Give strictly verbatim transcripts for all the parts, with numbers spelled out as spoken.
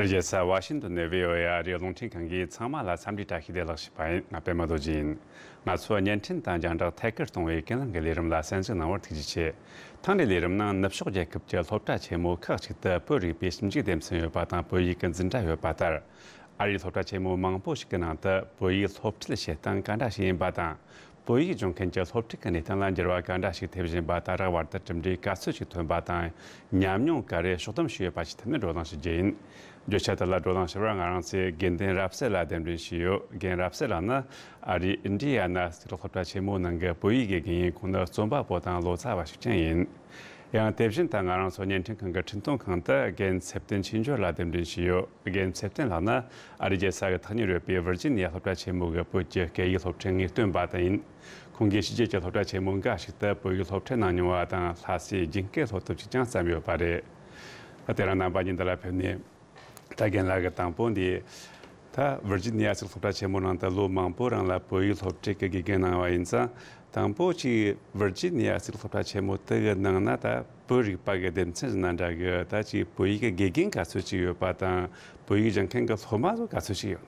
རྒྱལ་ས་ཝ་ཤིང་ཏོན་ནས་བྷི་ཨོ་ཨེ་ཨ་རིའི་རླུང་འཕྲིན་ཁང་གིས་ཚང་མ་ལ་འཚམས་འདྲི་བཀྲ་ཤིས་བདེ་ལེགས་ཞུས་པ་ཡིན། ང་པད་མ་རྡོ་རྗེ་ཡིན། ང་ཚོ་བརྙན་འཕྲིན་དང་རྒྱང་བསྒྲགས་ཐད་ཀར་གཏོང་བའི་ཀུན་གླེང་གི་ལས་རིམ་ལ་གསན་གཟིགས་གནང་བར་ཐུགས་རྗེ་ཆེ། ཐེངས་འདིའི་ལས་རིམ་ནང་ནུབ་ཕྱོགས་རྒྱལ་ཁབ་ཀྱི་སློབ་གྲྭ་ཆེན་མོ་ཁག་ཅིག་ཏུ་བོད་རིག་པའི་ཞིབ་འཇུག་སྡེ་ཚན་ཡོད་པ་དང་བོད་ཡིག་གི་འཛིན་གྲྭ་ཡོད་པ་ལྟར། ཨ་རིའི་སློབ་གྲྭ་ཆེན་མོ་མང་པོ་ཞིག་གི་ནང་དུ་བོད་ཡིག་སློབ་ཁྲིད་བྱེད་སྟངས་ག་འདྲ་ཞིག་ཡིན་པ་དང་། བོད་ཡིག་སྦྱོང་མཁན་གྱི་སློབ་ཁྲིད་ཀྱི་གནས་སྟངས་ལ་འགྱུར་བ་ག་འདྲ་ཞིག་ཐེབས་བཞིན་པ་དང་། རག་བར་དུ་གྲུབ་འབྲས་ག་ཚོད་ཅིག་ཐོན་པ་དང་། ཉམས་མྱོང་ག་རེ་ཕྱོགས་བསྡོམས་ཞུས་ཡོད་པ་ཞིག་ཐད་ནས་བགྲོ་གླེང་ཞུ་རྒྱུ་ཡིན། བརྗོད་བྱ་དེ་ལ་བགྲོ་གླེང་ཞུ་བར་ང་རང་ཚོས་དགེ་འདུན་རབ་གསལ་ལགས་གདན་འདྲེན་ཞུས་ཡོད། རྒན་རབ་གསལ་ལགས་ནི་ཨ་རིའི་ཨིན་ཌི་ཡ་ན་གཙུག་ལག་སློབ་གྲྭ་ཆེན་མོའི་ནང་གི་བོད་ཡིག་དགེ་རྒན་ཡིན། ཁོང་ནི་རྩོམ་པ་པོ་དང་ལོ་ཙཱ་བ་ཞིག་ཀྱང་ཡིན། ཡང་དེ་བཞིན་དུ་ང་རང་ཚོ་བརྙན་འཕྲིན་ཁང་གི་འཕྲིན་གཏོང་ཁང་དུ་རྒན་ཚེ་བརྟན་ཆོས་འབྱོར་ལགས་གདན་འདྲེན་ཞུས་ཡོད། རྒན་ཚེ་བརྟན་ལགས་ནི་ཨ་རིའི་རྒྱལ་ས་གི་ཐག་ཉེ་རུ་ཡོད་པའི་ཝིར་ཇི་ནི་ཡ་སློབ་གྲྭ་ཆེན་མོ་གི་བོད་ཀྱི་སྐད་ཡིག་སློབ་ཁྲིད་དངོས་སྟོན་པ་དེ་ཡིན། ཁོང་གིས་ཕྱི་རྒྱལ་གྱི་སློབ་གྲྭ་ཆེན་མོ་འགའ་ཞིག་ཏུ་བོད་ཡིག་སློབ་ཁྲིད་གནང་མྱོང་བ་དང་། ལྷ་སའི་རྒྱུན་སྐད་སློབ་དེབ་ཅིག་ཀྱང་བརྩམས་ཡོད་པ་རེད། ད་དེ་རིང་རྣམ་པ་གཉིས་འདི་ལ་ཕེབས་ནས། ད་རྒན་ལགས་ཀྱིས་དང་པོ་འདི། ད་ཝིར་ཇི་ནི་ཡ་གཙུག་ལག་སློབ་གྲྭ་ཆེན་མོ་ནང་དུ་ལོ་མང་པོ་རིང་ལ་བོད་ཡིག་སློབ་ཁྲིད་ཀྱི་དགེ་རྒན་གནང་བ་ཡིན་ཙང་། དང་པོ་ཅིག་ཝིར་ཇི་ནི་ཡ་གཙུག་ལག་སློབ་གྲྭ་ཆེན་མོ་དེ་གི་ནང་ན་ད་བོད་རིག་པ་གི་སྡེ་ཚན་ཟེར་ན་འདྲ་གི། ད་ཅིག་བོད་ཡིག་གི་དགེ་རྒན་ག་ཚོད་ཅིག་ཡོད་པ་དང་། བོད་ཡིག་སྦྱང་མཁན་གྱི་སློབ་མ་ཚོ་ག་ཚོད་ཅིག་ཡོད་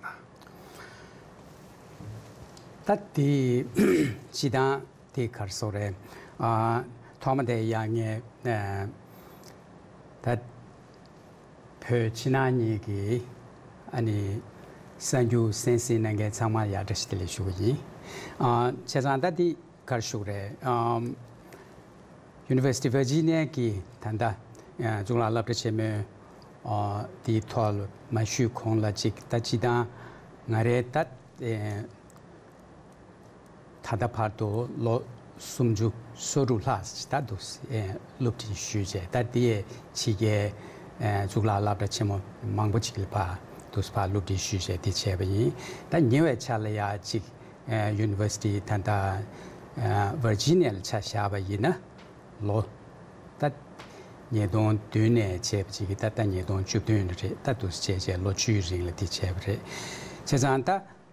ན། ད་དེ་སྤྱི་བཏང་དེ་ག་རེ་ཟེར་དགོས་རེད། ཨ། ཐོག་མ་དེ་ཡང་ངས་ཨ། ད་བོད་ཕྱི་ནང་གཉིས་ཀྱི་ཨ་ནི་གསར་འགྱུར་གསན་གཟིགས་གནང་མཁན་ཚང་མ་ལ་ཡང་བཀྲ་ཤིས་བདེ་ལེགས་ཞུ་གི་ཡིན། ཨ། བྱས་ཙང་ད་འདི་ག་རེ་ཞུ་དགོས་རེད། ཨམ། University of Virginia གི་ད་ལྟ་ཨ། གཙུག་ལག་སློབ་གྲྭ་ཆེན་མོའི་ཨ། དེའི་ཐོག་ལ་མ་ཞུས་གོང་ལ་ཅིག་ད་སྤྱི་བཏང་ང་རའི་ད་ཨེ། ད་ལྟ་བར་དུ་ལོ་སུམ་ཅུ་སོ་དྲུག་ལྷག་ཅིག་ད་འདུག་སེ་སློབ་ཁྲིད་ཞུས་བྱས། ད་དེ་ཡི་ཕྱི་རྒྱལ་གཙུག་ལག་སློབ་གྲྭ་ཆེན་མོ་མང་པོ་ཅིག་ལ་ཕར་འདུག་སེ་ཕར་སློབ་ཁྲིད་ཞུས་བྱས་དེ་བྱས་པ་ཡིན། ད་ཉེ་བའི་ཆར་ལ་ཡ་ཅིག་University ད་ལྟ་Virginia ལ་ཆ་བཞག་པ་ཡིན་ན་ལོ་ད་ཉིས་སྟོང་བདུན་ནས་བྱས་པ་ཅིག་གི་ད་ལྟ་ཉིས་སྟོང་བཅུ་བདུན་ལ་རེད། ད་འདུག་སེ་བྱས་བྱས་ལོ་བཅུའི་རིང་ལ་དེ་བྱས་པ་རེད། བྱས་ཙང་ད་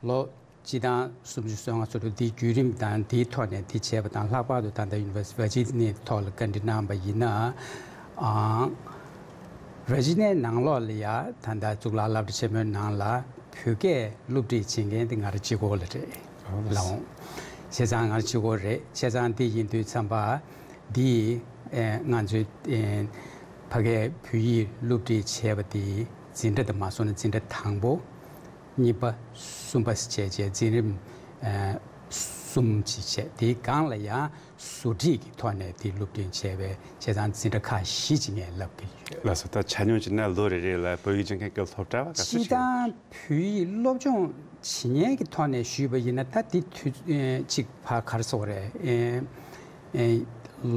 ལོ་སྤྱི་བཏང་སུམ་ཅུ་སོ་ལྔ་སོ་དྲུག་འདིའི་བརྒྱུད་རིམ་དང་འདིའི་ཐོག་ནས་འདི་བྱས་པ་དང་། ལྷག་པར་དུ་ད་ལྟ་University of Virginia ཐོག་ལ་བཀའ་འདྲི་གནང་བ་ཡིན་ན། ཨང་། Virginia ནང་ལོགས་ལ་ཡ་ད་ལྟ་གཙུག་ལག་སློབ་གྲྭ་ཆེན་མོའི་ནང་ལ་བོད་སྐད་སློབ་ཁྲིད་བྱེད་མཁན་དེ་ང་རང་གཅིག་པོ་ལ་རེད། ལགས་འོང་། བྱས་ཙང་ང་རང་གཅིག་པོ་རེད། བྱས་ཙང་འདི་ཡིན་དུས་ཙམ་པ་འདི་ང་ཚོའི་ཕ་གིའི་བོད་ཡིག་སློབ་ཁྲིད་བྱས་པ་དེ་འཛིན་གྲྭ་དེ་མ་སོང་ན་འཛིན་གྲྭ་དང་པོ། གཉིས་པ། གསུམ་པ་བྱས་བྱས་འཛིན་རིམ་ཨ། གསུམ་ཅིག་བྱས། དེའི་སྒང་ལ་ཡང་བཟོ་ཁྲིད་ཀྱི་ཐོག་ནས་དེ་སློབ་སྟོན་བྱས་པའི་བྱས་ཙང་འཛིན་གྲྭ་ཁག་བཞི་ཅིག་ངས་བསླབ་ཀྱི་ཡོད། ལགས་སོ། ད་ཆ་སྙོམས་བྱས་ན་ལོ་རེ་རེ་ལ་བོད་ཡིག་སྦྱང་མཁན་གྱི་སློབ་གྲྭ་བ་ག་ཚོད་ཅིག་ཡོད། སྤྱིར་བཏང་བོད་ཡིག་སློབ་སྦྱོང་བྱེད་མཁན་གྱི་ཐོག་ནས་ཞུས་པ་ཡིན་ན་ད་དེ་དུས་ཨེ། ཅིག་ཕར་ག་རེ་ཟེར་དགོས་རེད། ཨེ། ཨེ།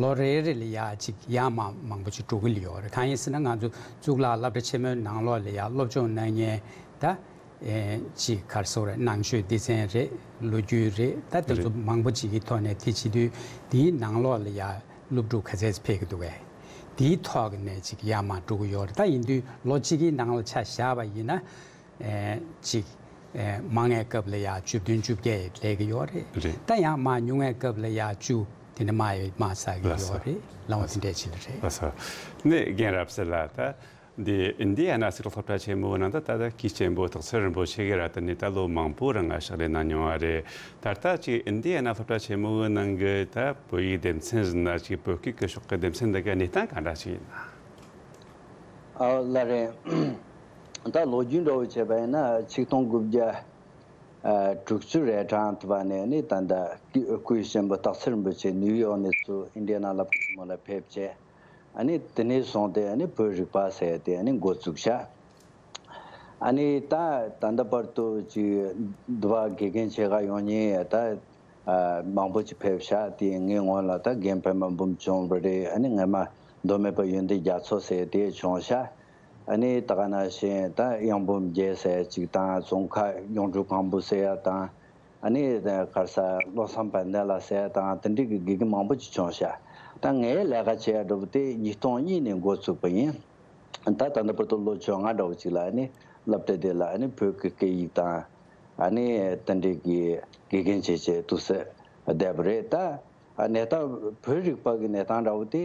ལོ་རེ་རེ་ལ་ཡ་ཅིག་ཡར་མར་མང་པོ་ཅིག་འགྲོ་གི་ཡོད་རེད། གང་ཡིན་ཟེར་ན་ང་ཚོ་གཙུག་ལག་སློབ་གྲྭ་ཆེན་མོའི་ནང་ལོགས་ལ་ཡ་སློབ་སྦྱོང་གནང་མཁན་ད། ཨེ། ཅིག་ག་རེ་ཟེར་དགོས་རེད། ནང་ཆོས་སྡེ་ཚན་རེད། ལོ་རྒྱུས་རེད། ད་དེ་ཚོ་རེད། མང་པོ་ཅིག་གི་ཐོག་ནས་དེ་བྱེད་དུས་དེའི་ནང་ལོགས་ལ་ཡ་སློབ་ཕྲུག་ག་ཚད་ཕེབས་ཀྱི་འདུག་གས། དེའི་ཐོག་ནས་ཅིག་ཡར་མར་འགྲོ་གི་ཡོད་རེད། ད་ཡིན་དུས་ལོ་གཅིག་གི་ནང་ལ་ཆ་བཞག་པ་ཡིན་ན། ཨེ། ཅིག་ཨེ། མང་བའི་སྐབས་ལ་ཡ་བཅུ་བདུན་བཅོ་བརྒྱད་སླེབས་ཀྱི་ཡོད་རེད། རེད། ད་ཡང་མར་ཉུང་བའི་སྐབས་ལ་ཡ་བཅུ་དེ་ནས་མར་ཡང་མར་ཟག་གི་ཡོད་རེད། ལགས་འོང་། དེ་འདྲས་ཅིག་ལ་རེད། ལགས་སོ། ནས་རྒན་རབ་གསལ་ལགས། ད་འདི་ཨིན་ཌི་ཡ་ན་གཙུག་ལག་སློབ་གྲྭ་ཆེན་མོའི་ནང་དུ་ད་ལྟ་གུས་ཆེན་པོ་སྟག་འཚེར་རིན་པོ་ཆེ་གིས་ར་ད་ནི་ད་ལོ་མང་པོ་རིང་ང་ཕྱག་ལས་གནང་མྱོང་བ་རེད། ད་ལྟ་ཅིག་ཨིན་ཌི་ཡ་ན་སློབ་གྲྭ་ཆེན་མོའི་ནང་གི་ད་བོད་ཡིག་སྡེ་ཚན་ཟེར་ན་ཅིག་བོད་སྐད་ཀྱི་ཕྱོགས་ཀྱི་སྡེ་ཚན་འདི་གའི་གནས་སྟངས་ག་འདྲ་ཞིག་ཡིན་ན། ཨ། ལགས་རེད། ད་ལོ་རྒྱུས་འདྲ་བོ་བྱས་པ་ཡིན་ན་ཆིག་སྟོང་དགུ་བརྒྱ་ཨ། དྲུག་ཅུ་རེ་གྲངས་དུ་བ་ནས་ནི་ད་ལྟ་གུས་ཆེན་པོ་སྟག་འཚེར་རིན་པོ་ཆེ་ནིའུ་ཡོག་ནས་ཚུར་ཨིན་ཌི་ཡ་ན་སློབ་གྲྭ་ཆེན་མོ་ལ་ཕེབས་བྱས། ཨ་ནི་དེ་ནས་བཟུང་སྟེ་ཨ་ནི་བོད་རིག་པ་ཟེར་དེ་ཨ་ནི་འགོ་བཙུགས་ཤག་ཨ་ནི་ད་ད་ལྟ་བར་དུ་ཅིག་འདི་བ་དགེ་རྒན་ཆེ་ཁག་ཡོང་མཁན་ད་ཨ་མང་པོ་ཅིག་ཕེབས་ཤག་དེ་ངའི་སྔོན་ལ་ད་རྒན་པད་མ་འབུམ་བྱུང་བ་རེད། ཨ་ནི་སྔོན་མ་མདོ་སྨད་པ་ཡོན་ཏན་རྒྱ་མཚོ་ཟེར་དེ་བྱུང་ཤག་ཨ་ནི་ད་ག་ནང་བཞིན་ད་གཡང་འབུམ་རྒྱལ་ཟེར་ཅིག་དང་། ཙོང་ཁ་གཡུང་དྲུང་སྒང་བུ་ཟེར་ཡ་དང་། ཨ་ནི་ག་རེ་ཟེར་བློ་བཟང་དཔལ་ལྡན་ལགས་ཟེར་ཡ་དང་། དེ་འདྲའི་གི་དགེ་རྒན་མང་པོ་ཅིག་བྱུང་ཤག་ད་ངའི་ལས་ཀ་བྱེད་ཡ་འདྲ་བོ་དེ་ཉིས་སྟོང་གཉིས་ནས་འགོ་བཙུགས་པ་ཡིན། ད་ད་ལྟ་བར་དུ་ལོ་བཅོ་ལྔ་འདྲ་བོ་ཅིག་ལ་ཨ་ནི་སློབ་གྲྭ་དེ་ལ་ཨ་ནི་བོད་ཀྱི་སྐད་ཡིག་དང་། ཨ་ནི་དེ་འདྲའི་གི་དགེ་རྒན་བྱས་བྱས་འདུག་སེ་བསྡད་པ་རེད། ད་ཨ་གནས་སྟངས་བོད་རིག་པ་གི་གནས་སྟངས་འདྲ་བོ་དེ་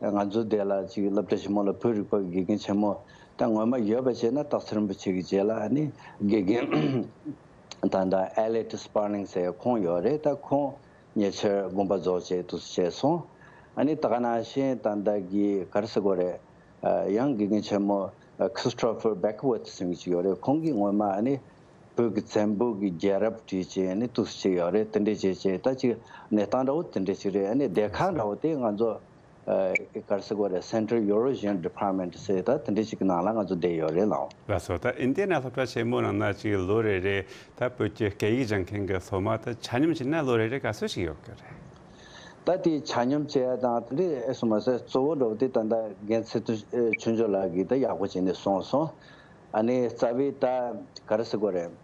ང་ཚོ་དེ་ལ་ཅིག་སློབ་གྲྭ་ཆེན་མོ་ལ་བོད་རིག་པ་གི་དགེ་རྒན་ཆེན་མོ་ ད་ངོ་མ་ཡོད་པ་བྱས་ན་སྟག་འཚེར་རིན་པོ་ཆེ་གི་རྗེས་ལ་ཨ་ནི་དགེ་རྒན་ད་ད་ཨེ་ལེ་ཊི་སི་པར་ལིང་ཟེར་ཁོང་ཡོད་རེད། ད་ཁོང་ཉེ་ཆར་དགོངས་པ་རྫོགས་བྱས་འདུག་སེ་བྱས་སོང་། ཨ་ནི་ད་ག་ནང་བཞིན་ད་ད་གི་ག་རེ་ཟེར་དགོས་རེད། ཡང་དགེ་རྒན་ཆེན་མོ་ཁྲི་སི་ཊོ་ཕར་བྷེག་ཝར་ཐི་ཟེར་མཁན་ཅིག་ཡོད་རེད། ཁོང་གིས་ངོ་མ་ཨ་ནི་བོད་ཀྱི་བཙན་པོ་གི་རྒྱལ་རབས་བྲིས་བྱས་ཨ་ནི་འདུག་སེ་བྱས་ཡོད་རེད། དེ་འདྲས་བྱས་བྱས་ད་ཅིག་གནས་སྟངས་འདྲ་བོ་དེ་འདྲས་ཅིག་རེད། ཨ་ནི་བསྡད་ཁང་འདྲ་བོ་དེ་ང་ཚོ་ཨ་ག་རེ་ཟེར་དགོས་རེད། Central Eurasian Department ཟེར་ད་དེ་འདྲས་ཅིག་གི་ནང་ལ་ང་ཚོ་བསྡད་ཡོད་རེད་ལགས། ལགས་སོ། ད་ཨིན་ཌི་ཡ་ནང་སློབ་གྲྭ་ཆེན་མོ་ནང་ན་ཅིག་ལོ་རེ་རེ་ད་བོད་ཀྱི་སྐད་ཡིག་སྦྱང་མཁན་གྱི་སློབ་མ་ད་ཆ་སྙོམས་བྱས་ན་ལོ་རེ་རེ་ག་ཚོད་ཞིག་ཡོད་ཀྱི་རེད། ད་དེ་ཆ་སྙོམས་བྱས་ཡ་དང་དེ་འདྲས་ཨེ་སོང་མ་ཟད་གཙོ་བོ་འདྲ་བོ་དེ་ད་ད་རྒན་ཚེ་ཐར་ཆོས་འབྱོར་ལགས་ཀྱིས་ད་ཡག་པོ་བྱས་ནས་གསུངས་སོང་། ཨ་ནི་རྩ་བའི་ད་ག་རེ་ཟེར་དགོས་རེད།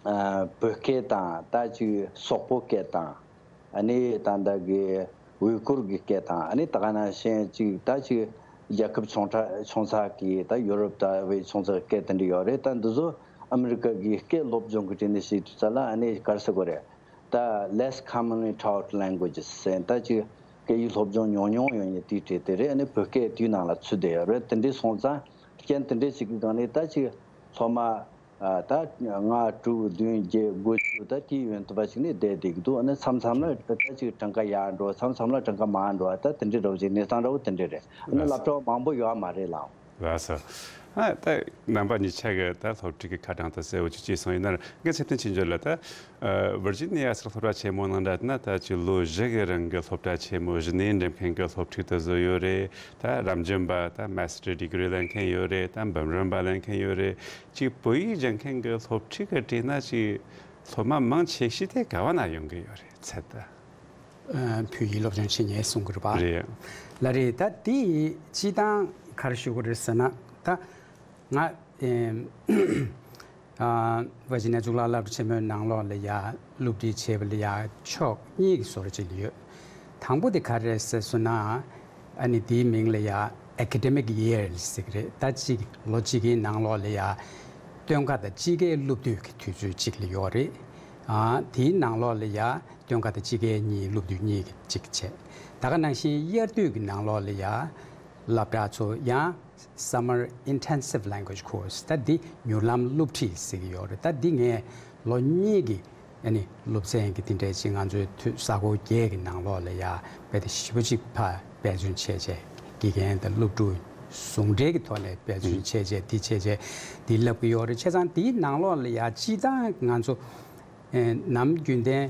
ཨ་བོད་སྐད་དང་ད་ཅིག་སོག་པོ་སྐད་དང་། ཨ་ནི་ད་ལྟ་གི་ཝུའི་ཀུར་གྱི་སྐད་དང་། ཨ་ནི་ད་ག་ནང་བཞིན་ཅིག་ད་ཅིག་རྒྱལ་ཁབ་ཆུང་ཕྲ་ཆུང་ཚགས་ཀྱི་ད་ཡུ་རོབ་ལྟ་བུའི་ཆུང་ཚགས་སྐད་དེ་འདྲ་ཡོད་རེད། ད་འདི་ཚོ་ཨ་མི་རི་ཀ་གི་སྐད་སློབ་སྦྱོང་གི་སྒྲིག་གནས་ཤིག་ཏུ་ཚ་ལ་ཨ་ནི་ག་རེ་ཟེར་དགོས་རེད། ད་less commonly taught languages ཟེར་ད་ཅིག་སྐད་ཡིག་སློབ་སྦྱོང་ཉུང་ཉུང་ཡོད་མཁན་དེའི་གྲས་དེ་རེད། ཨ་ནི་བོད་སྐད་དེའི་ནང་ལ་ཚུད་བསྡད་ཡོད་རེད། དེ་འདྲ་སོང་ཙང་རྐྱེན་དེ་འདྲ་ཞིག་གི་སྒང་ནས་ད་ཅིག་སློབ་མ། ཨ་ད་ལྔ་དྲུག་བདུན་བརྒྱད་དགུ་བཅུ་ད་དེའི་ཡོན་ཏུ་བ་ཞིག་ནས་བསྡད་བསྡད་ཀྱི་འདུག་ཨ་ནི་མཚམས་མཚམས་ལ་ད་ཅིག་གྲངས་ཀ་ཡར་འགྲོ། མཚམས་མཚམས་ལ་གྲངས་ཀ་མར་འགྲོ། ད་དེ་འདྲའི་འདྲ་བོ་ཅིག་གནས་སྟངས་འདྲ་བོ་དེ་འདྲ་རེད། ཨ་ནི་ལགས་སོ། སློབ་གྲྭ་མང་པོ་ཡོད་མ་རེད་ལགས། ལགས་སོ། ཨ་ད་རྣམ་པ་གཉིས་ཆ་གི་ད་སློབ་ཁྲིད་ཀྱི་ཁ་གྲངས་ད་གསལ་བོ་ཅིག་བྱས་སོང་། ཡིན་ན་ར་ངས་ཚེ་བརྟན་ཆོས་འབྱོར་ལ་ད་ཨ་ཝར་ཇི་ནི་ཡ་སར་སློབ་གྲྭ་ཆེན་མོ་ནང་འདྲ་ན་ད་ཅིག་ལོ་བཞི་གི་རིང་གི་སློབ་གྲྭ་ཆེན་མོ་བཞི་ནས་འགྲིམ་མཁན་གྱི་སློབ་ཁྲིད་དེ་ཚོ་ཡོད་རེད། ད་རབ་འབྱམས་པ་ད་མ་སི་ཊར་ཌི་གི་རི་ལེན་མཁན་ཡོད་རེད། ད་འབུམ་རམས་པ་ལེན་མཁན་ཡོད་རེད། ཅིག་བོད་ཡིག་སྦྱང་མཁན་གྱི་སློབ་ཁྲིད་ཀྱི་གྲས་ན་ཅིག་སློབ་མ་མང་ཆེ་ཤོས་དེ་ག་བ་ན་ཡོང་གི་ཡོད་རེད་ཚེ་ད། ཨ་བོད་ཡིག་སློབ་སྦྱོང་བྱེད་མཁན་གསུང་གི་རེད་པ། རེད། ལགས་རེད། ད་དེ་སྤྱིར་བཏང་ག་རེ་ཞུ་དགོས་རེད་ཟེར་ན་ད་ང་ཨེམ་ཨ་ཝར་ཇི་ནི་ཡ་གཙུག་ལག་སློབ་གྲྭ་ཆེན་མོའི་ནང་ལོགས་ལ་ཡ་སློབ་ཁྲིད་བྱེད་པ་ལ་ཡ་ཕྱོགས་གཉིས་ཀྱི་བཟོ་འདྲ་ཅིག་ཡོད། དང་པོ་དེ་ག་རེ་རེད་ཟེར་སོང་ན། ཨ་ནི་དེའི་མིང་ལ་ཡ་ཨེ་ཀ་ཌེ་མིག་ཡིར་ཟེར་གི་རེད། ད་གཅིག་ལོ་གཅིག་གི་ནང་ལོགས་ལ་ཡ་སྟོན་ཁ་དང་དཔྱིད་ཀའི་སློབ་དུས་ཀྱི་དུས་ཚོད་གཅིག་ལ་ཡོད་རེད། ཨ་དེའི་ནང་ལོགས་ལ་ཡ་སྟོན་ཁ་དང་དཔྱིད་ཀའི་གཉིས་སློབ་དུས་གཉིས་ཀྱི་གཅིག་བྱས། ད་ག་ནང་བཞིན་དབྱར་དུས་ཀྱི་ནང་ལོགས་ལ་ཡ་སློབ་གྲྭ་ཚོ་ཡང་Summer Intensive Language Course ད་འདི་མྱུར་ལམ་སློབ་ཁྲིད་ཟེར་གྱི་ཡོད་རེད། ད་འདི་ངས་ལོ་གཉིས་ཀྱི་ཨ་ནི་སློབ་ཚན་གྱི་དེ་འདྲའི་ཅིག་ང་ཚོའི་དུས་ས་ཁོངས་བརྒྱད་ཀྱི་ནང་ལོགས་ལ་ཡ་དཔེ་དེ་ཞེ་པོ་ཅིག་ཕར་འབད་བརྩོན་བྱས་བྱས་དགེ་རྒན་དང་སློབ་ཕྲུག་ཟུང་འབྲེལ་གྱི་ཐོག་ནས་འབད་བརྩོན་བྱས་བྱས་འདི་བྱས་བྱས་འདི་བསླབ་ཀྱི་ཡོད་རེད། བྱས་ཙང་འདིའི་ནང་ལོགས་ལ་ཡ་སྤྱིར་བཏང་ང་ཚོ་ཨེ་ནམ་རྒྱུན་ལྡན་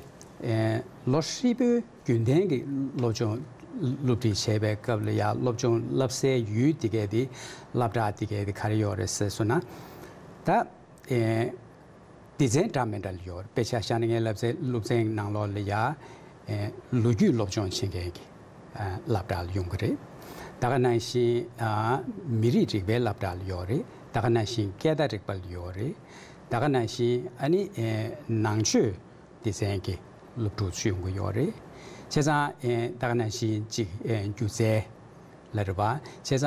ཨེ་ལོ་ཧྲིལ་པོའི་རྒྱུན་ལྡན་གྱི་སློབ་སྦྱོང་སློབ་ཁྲིད་བྱས་པའི་སྐབས་ལ་ཡང་སློབ་སྦྱོང་བསླབ་སའི་ཡུལ་དེ་གའི་དེ་སློབ་གྲྭ་དེ་གའི་དེ་ག་རེ་ཡོད་རེད་ཟེར་སོང་ན། ད་ཨེ་སྡེ་ཚན་འདྲ་མི་འདྲ་ལ་ཡོད་རེད། དཔེ་ཆ་བཞག་ན་ངའི་བསླབ་ཚན་སློབ་ཚན་ནང་ལོགས་ལ་ཡང་ཨེ་ལོ་རྒྱུས་སློབ་སྦྱོང་བྱེད་མཁན་གྱི་ཨ་སློབ་གྲྭ་ལ་ཡོང་གི་རེད། ད་ག་ནང་བཞིན་ཨ་མི་རིགས་རིག་པའི་སློབ་གྲྭ་ལ་ཡོད་རེད། ད་ག་ནང་བཞིན་སྐད་བརྡ་རིག་པ་ལ་ཡོད་རེད། ད་ག་ནང་བཞིན་ཨ་ནི་ཨེ་ནང་ཆོས་སྡེ་ཚན་གྱི་སློབ་ཕྲུག་ཚུད་ཡོང་གི་ཡོད་རེད། བྱས་ཙང་ཨེ་ད་ག་ནང་བཞིན་གཅིག་ཨེ་སྒྱུ་རྩལ་ལ་རེད་པ། བྱས་ཙང་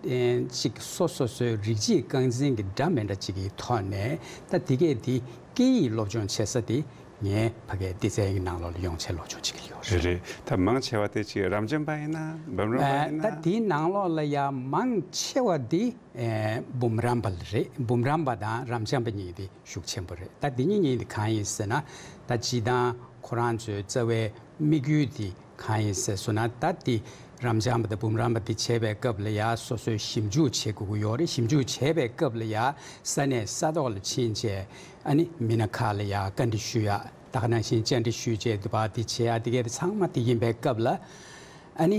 ཨེ་གཅིག་སོ་སོ་སོའི་རིགས་གཅིག་རྐང་འཛིན་གྱི་འདྲ་མི་འདྲ་གཅིག་གི་ཐོག་ནས་ད་དེ་གས་དེ་སྐད་ཡིག་སློབ་སྦྱོང་བྱེད་ས་དེ་ངའི་ཕ་གའི་སྡེ་ཚན་གྱི་ནང་ལོགས་ལ་ཡོང་བྱས་སློབ་སྦྱོང་བྱེད་ཀྱི་ཡོད་རེད། རེད་རེད། ད་མང་ཆེ་བ་དེ་གཅིག་རབ་འབྱམས་པ་ཡིན་ན་འབུམ་རམས་པ་ཡིན་ན། ད་དེའི་ནང་ལོགས་ལ་ཡ་མང་ཆེ་བ་དེ་ཨེ་འབུམ་རམས་པ་རེད། འབུམ་རམས་པ་དང་རབ་འབྱམས་པ་གཉིས་དེ་ཤུགས་ཆེན་པོ་རེད། ད་འདི་གཉིས་གཉིས་དེ་གང་ཡིན་ཟེར་ན། ད་སྤྱིར་བཏང་ཁོ་རང་ཚོའི་རྩ་བའི་དམིགས་ཡུལ་དེ་གང་ཡིན་ཟེར་སོང་ན། ད་དེ་རབ་འབྱམས་པ་དང་འབུམ་རམས་པ་དེ་བྱེད་པའི་སྐབས་ལ་ཡ་སོ་སོའི་ཞིབ་འཇུག་བྱེད་དགོས་ཀྱི་ཡོད་རེད། ཞིབ་འཇུག་བྱེད་པའི་སྐབས་ལ་ཡ་ས་གནས་ས་ཐོག་ལ་ཕྱིན་བྱས་ཨ་ནི་མི་སྣ་ཁག་ལ་ཡ་བཀའ་འདྲི་ཞུ་ཡ། ད་ག་ནང་བཞིན་བཅར་འདྲི་ཞུས་བྱས་འདུག་པ་དེ་བྱེད་ཡ་དེ་གས་དེ་ཚང་མ་དེ་ཡིན་པའི་སྐབས་ལ་ཨ་ནི།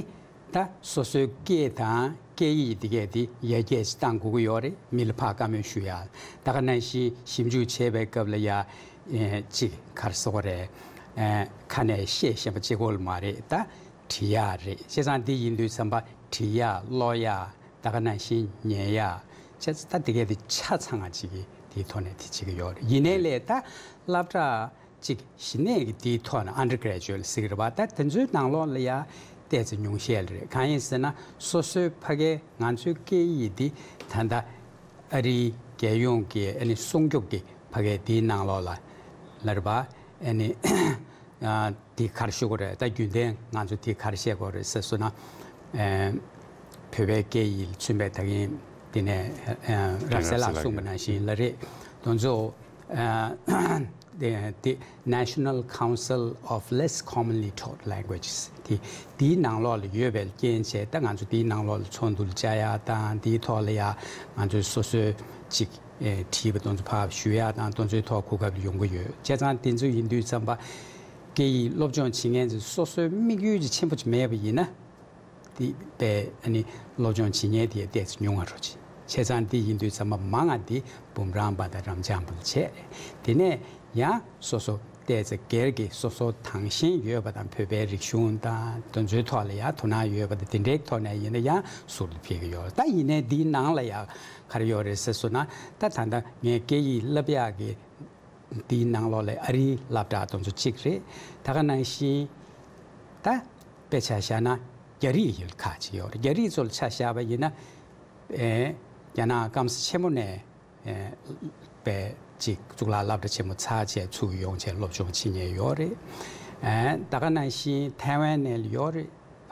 ད་སོ་སོའི་སྐད་དང་སྐད་ཡིག་དེ་གས་དེ་ཡར་རྒྱས་བཏང་དགོས་ཀྱི་ཡོད་རེད། མི་ལ་ཕར་བཀའ་མོལ་ཞུ་ཡ། ད་ག་ནང་བཞིན་ཞིབ་འཇུག་བྱེད་པའི་སྐབས་ལ་ཡ་ཨེ་གཅིག་ག་རེ་ཟེར་དགོས་རེད། ཨེ་ཁ་ནས་བཤད་ཤེས་པ་གཅིག་པོ་ལ་མ་རེད། ད་འབྲི་ཡ་རེད། བྱས་ཙང་འདི་ཡིན་དུས་ཙམ་པ་འབྲི་ཡ་ཀློག་ཡ་ད་ག་ནང་བཞིན་ཉན་ཡ་བྱས་ཙང་ད་དེ་གས་དེ་ཆ་ཚང་བ་གཅིག་གི་དེའི་ཐོག་ནས་དེ་བྱེད་ཀྱི་ཡོད་རེད། ཡིན་ནའི་ལས་ད་སློབ་གྲྭ་གཅིག་གཞི་ནས་ཀྱི་དེའི་ཐོག་ནས་undergraduate ཟེར་གྱི་རེད་པ། ད་དེ་ཚོའི་ནང་ལོགས་ལ་ཡ་ཏོག་ཙམ་ཉུང་ཤས་རེད། གང་ཡིན་ཟེར་ན་སོ་སོའི་ཕ་གའི་ང་ཚོའི་སྐད་ཡིག་འདི་ད་ལྟ་ཨ་རིའི་རྒྱལ་ཡོངས་ཀྱི་ཨ་ནི་སྲུང་སྐྱོབ་ཀྱི་ཕ་གའི་དེའི་ནང་ལོགས་ལ་ལ་རེད་པ། ཨ་ནི་ཨ་དེ་ག་རེ་ཞུ་དགོས་རེད། ད་རྒྱུན་ལྡན་ང་ཚོ་དེ་ག་རེ་བཤད་དགོས་རེད་ཟེར་སོང་ན། ཨེ་བོད་པའི་སྐད་ཡིག་ལ་མཚོན་པའི་ད་གིན་ དེ་ནས་ཨ་རབ་གསལ་ལགས་གསུངས་པ་ནང་བཞིན་ལ་རེད། དེ་ཚོ་ཨ་དེ་དེ་National Council of Less Commonly Taught Languages་དེ་དེའི་ནང་ལོགས་ལ་ཡོད་པའི་རྐྱེན་བྱས། ད་ང་ཚོ་དེའི་ནང་ལོགས་ལ་ཚོགས་འདུ་ལ་བཅར་ཡག་དང་། དེའི་ཐོག་ལ་ཡ་ང་ཚོས་སོ་སོའི་ཅིག་ཨེ་བྲིས་པ་དེ་ཚོ་ཕར་ཞུ་ཡག་དང་། དེ་ཚོའི་ཐོག་གོ་སྐབས་ཡོང་གི་ཡོད། བྱས་ཙང་དེ་ཚོ་ཡིན་དུས་ཙམ་པ་སྐད་ཡིག་སློབ་སྦྱོང་བྱེད་མཁན་ཚོ་སོ་སོའི་དམིགས་ཡུལ་ཅིག་ཆེན་པོ་ཅིག་མེད་པ་ཡིན་ན། དེ་པས་ཨ་ནི་སློབ་སྦྱོང་བྱེད་མཁན་དེ་ཏོག་ཙམ་ཉུང་བ་འགྲོ་ཆེ། བྱས་ཙང་དེ་ཡིན་དུས་ཙམ་པ་མང་ང་དེ་འབུམ་རམས་པ་དང་རབ་འབྱམས་པ་ལ་བྱས། དེ་ནས་ཡང་སོ་སོ་ཏོག་ཙམ་སྒེར་གྱི་སོ་སོ་དང་ཤེས་ཡོད་པ་དང་། བོད་པའི་རིག་གཞུང་དང་དེ་ཚོའི་ཐོག་ལ་ཡང་དོ་སྣང་ཡོད་པ་དང་། དེ་འདྲའི་ཐོག་ནས་ཡིན་ན་ཡང་ཟུར་དུ་ཕེབས་ཀྱི་ཡོད། ད་ཡིན་ནའི་འདིའི་ནང་ལ་ཡང་ག་རེ་ཡོད་རེད་ཟེར་སོང་ན། ད་ད་ལྟ་ངས་སྐད་ཡིག་བསླབ་ཡག་གི་འདིའི་ནང་ལོགས་ལ་ཨ་རིའི་སློབ་གྲྭ་དེ་ཚོ་གཅིག་རེད། ད་ག་ནང་བཞིན་ད་དཔེ་ཆ་བཞག་ན་རྒྱ་རིགས་ཡུལ་ཁག་ཅིག་ཡོད་རེད། རྒྱ་རིགས་ཚོ་ལ་ཆ་བཞག་པ་ཡིན་ན། ཨེ་རྒྱ་ནག་སྐམ་ས་ཆེན་མོ་ནས་ཨེ་པའི་ཅིག་གཙུག་ལག་སློབ་གྲྭ་ཆེན་མོ་ཚར་བྱས་ཚུར་ཡོང་བྱས་སློབ་སྦྱོང་བྱེད་མཁན་ཡོད་རེད། ཨེ་ད་ག་ནང་བཞིན་ཐའེ་ཝན་ནས་ཡོད་རེད།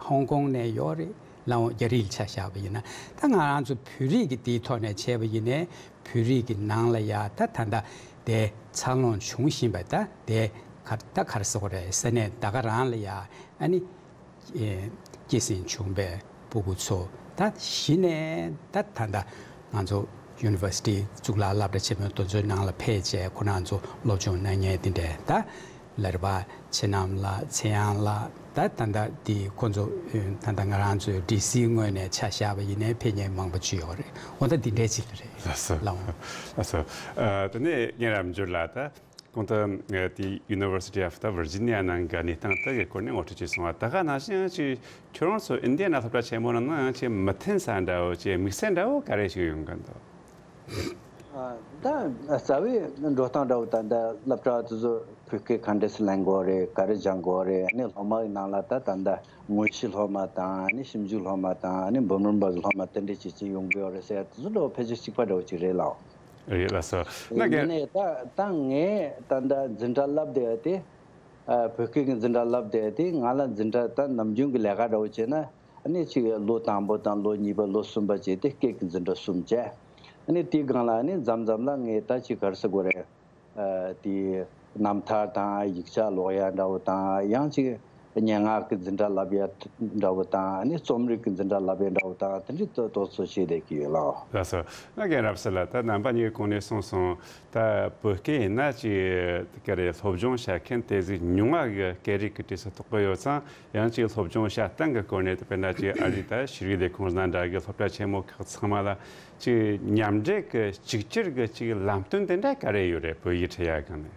ཧོང་ཀོང་ནས་ཡོད་རེད། ལའོ་རྒྱ་རིགས་ལ་ཆ་བཞག་པ་ཡིན་ན། ད་ང་རང་ཚོ་བོད་རིགས་ཀྱི་དེའི་ཐོག་ནས་བྱས་པ་ཡིན་ནའི། བོད་རིགས་ཀྱི་ནང་ལ་ཡ་ད་ད་ལྟ་དེ་འཚར་ལོངས་བྱུང་བཞིན་པ། ད་དེ་ག་ད་ག་རེ་ཟེར་དགོས་རེད། ས་གནས་ད་ག་རང་ལ་ཡ་ཨ་ནི་ཨེ་སྐྱེད་སྲིང་བྱུང་བའི་སྤུ་གུ་ཚོ་ད་གཞི་ནས་ད་ད་ལྟ་ང་ཚོ་ཡུ་ནི་ཝར་སི་ཊི་གཙུག་ལག་སློབ་གྲྭ་ཆེན་མོ་དེ་ཚོའི་ནང་ལ་ཕེབས་བྱས་ཁོ་རང་ཚོ་སློབ་སྦྱོང་གནང་མཁན་དེ་འདྲས། ད་ལར་བ་ཆེ་ནམ་ལགས། ཚེ་དབྱངས་ལགས། ད་ད་ལྟ་དེ་ཁོ་ཚོ་ད་ལྟ་ང་རང་ཚོའི་ཌི་སི་ངོས་ནས་ཆ་བཞག་པ་ཡིན་ནའི་ཕེབས་མཁན་མང་པོ་ཅིག་ཡོད་རེད། འོ་ད་འདི་འདྲས་ཅིག་རེད། ལགས་སོ། ལགས་འོང་། ལགས་སོ། ཨ་དེ་ནས་རྒན་རབ་འབྱོར་ལགས། ད་གོང་དུ་ཨ་དེ་University of the Virginia ནང་གི་གནས་སྟངས་དེ་གི་སྐོར་ནས་ངོ་སྤྲོད་བྱས་སོང་བ། ད་ག་ནང་བཞིན་ཅིག་ཁྱོད་རང་ཚོ་ཨིན་ཌི་ཡ་ན་སློབ་གྲྭ་ཆེན་མོ་ནང་ན་ཡང་ཅིག་མི་མཐུན་ས་འདྲ་བོ་ཅིག་དམིགས་བསལ་འདྲ་བོ་ག་རེ་ཞིག་ཡོང་གི་འདུག་ཨ་ད་རྩ་བའི་འགྲོ་སྟངས་འདྲ་བོ། ད་ད་སློབ་གྲྭ་དེ་ཚོ་བོད་སྐད་ག་འདྲས་སེ་ལེན་དགོས་རེད། ག་རེ་སྦྱང་དགོས་རེད། ཨ་ནི་སློབ་མ་གི་ནང་ལ་ད་ད་ད་དངོས་གཞི་སློབ་མ་དང་། ཨ་ནི་ཞིབ་འཇུག་སློབ་མ་དང་། ཨ་ནི་འབུམ་རམས་པ་གི་སློབ་མ་དེ་འདྲས་ཅིག་ཅིག་ཡོང་གི་ཡོད་རེད་ཟེར། དེ་ཚོ་འདྲ་བོ་ཕལ་ཆེར་གཅིག་པ་འདྲ་བོ་ཅིག་རེད་ལགས། རེད་ལགས་སོ། ན་ཡིན་ག་ནའི་ད་ད་ངས་ད་ད་འཛིན་གྲྭ་བསླབ་བསྡད་ཡ་དེ། ཨ་བོད་སྐད་ཀྱི་འཛིན་གྲྭ་བསླབ་བསྡད་ཡ་དེ། ང་ལ་འཛིན་གྲྭ་ད་ནམ་རྒྱུན་གྱི་ལས་ཀ་འདྲ་བོ་བྱས་ན། ཨ་ནི་ཅིག་ལོ་དང་པོ་དང་ལོ་གཉིས་པ་ལོ་གསུམ་པ་བྱས་ཏེ་སྐད་ཀྱི་འཛིན་གྲྭ་གསུམ་བྱས། ཨ་ནི་དེའི་སྒང་ལ་ཨ་ནི་མཚམས་མཚམས་ལ་ངས་ད་ཅིག་ག་རེ་ཟེར་དགོས་རེད། ཨ་དེ་རྣམ་ཐར་དང་ཡིག་ཆ་ཀློག་ཡ་འདྲ་བོ་དང་། ཡང་ཅིག་སྙན་ངག་གི་འཛིན་གྲྭ་བསླབ་ཡ་འདྲ་བོ་དང་། ཨ་ནི་རྩོམ་རིག་གི་འཛིན་གྲྭ་བསླབ་ཡ་འདྲ་བོ་དང་། དེ་འདྲའི་ཏོག་ཏོག་ཙམ་བྱས་བསྡད་ཀྱི་ཡོད་ལགས། ལགས་སོ། ང་རྒན་རབ་གསལ་ལགས། ད་རྣམ་པ་གཉིས་ཀྱིས་གོང་ནས་གསུངས་སོང་། ད་བོད་སྐད་ཡིན་ན་ཅིག་ག་རེ་སློབ་སྦྱོང་བྱེད་མཁན་དེ་ཟིག་ཉུང་བ་གི་སྐད་རིགས་ཀྱི་གྲས་སུ་གཏོགས་ཀྱི་ཡོད་ཙང་། ཡང་ཅིག་སློབ་སྦྱོང་བྱེད་སྟངས་ཀྱི་སྐོར་ནས། དཔེར་ན་ཅིག་ཨ་རི་ད་ཤེས་རིག་ལས་ཁུངས་ནང་འདྲ་གི་སློབ་གྲྭ་ཆེན་མོ་ཁག་ཚང་མ་ལ་ཅིག་མཉམ་འབྲེལ་གྱི་གཅིག་གྱུར་གྱི་ཅིག་ལམ་སྟོན་དེ་འདྲ་ག་རེ་ཡོད་རེད། བོད་ཡིག་ཁྲིད་ཡ་སྒང་ནས།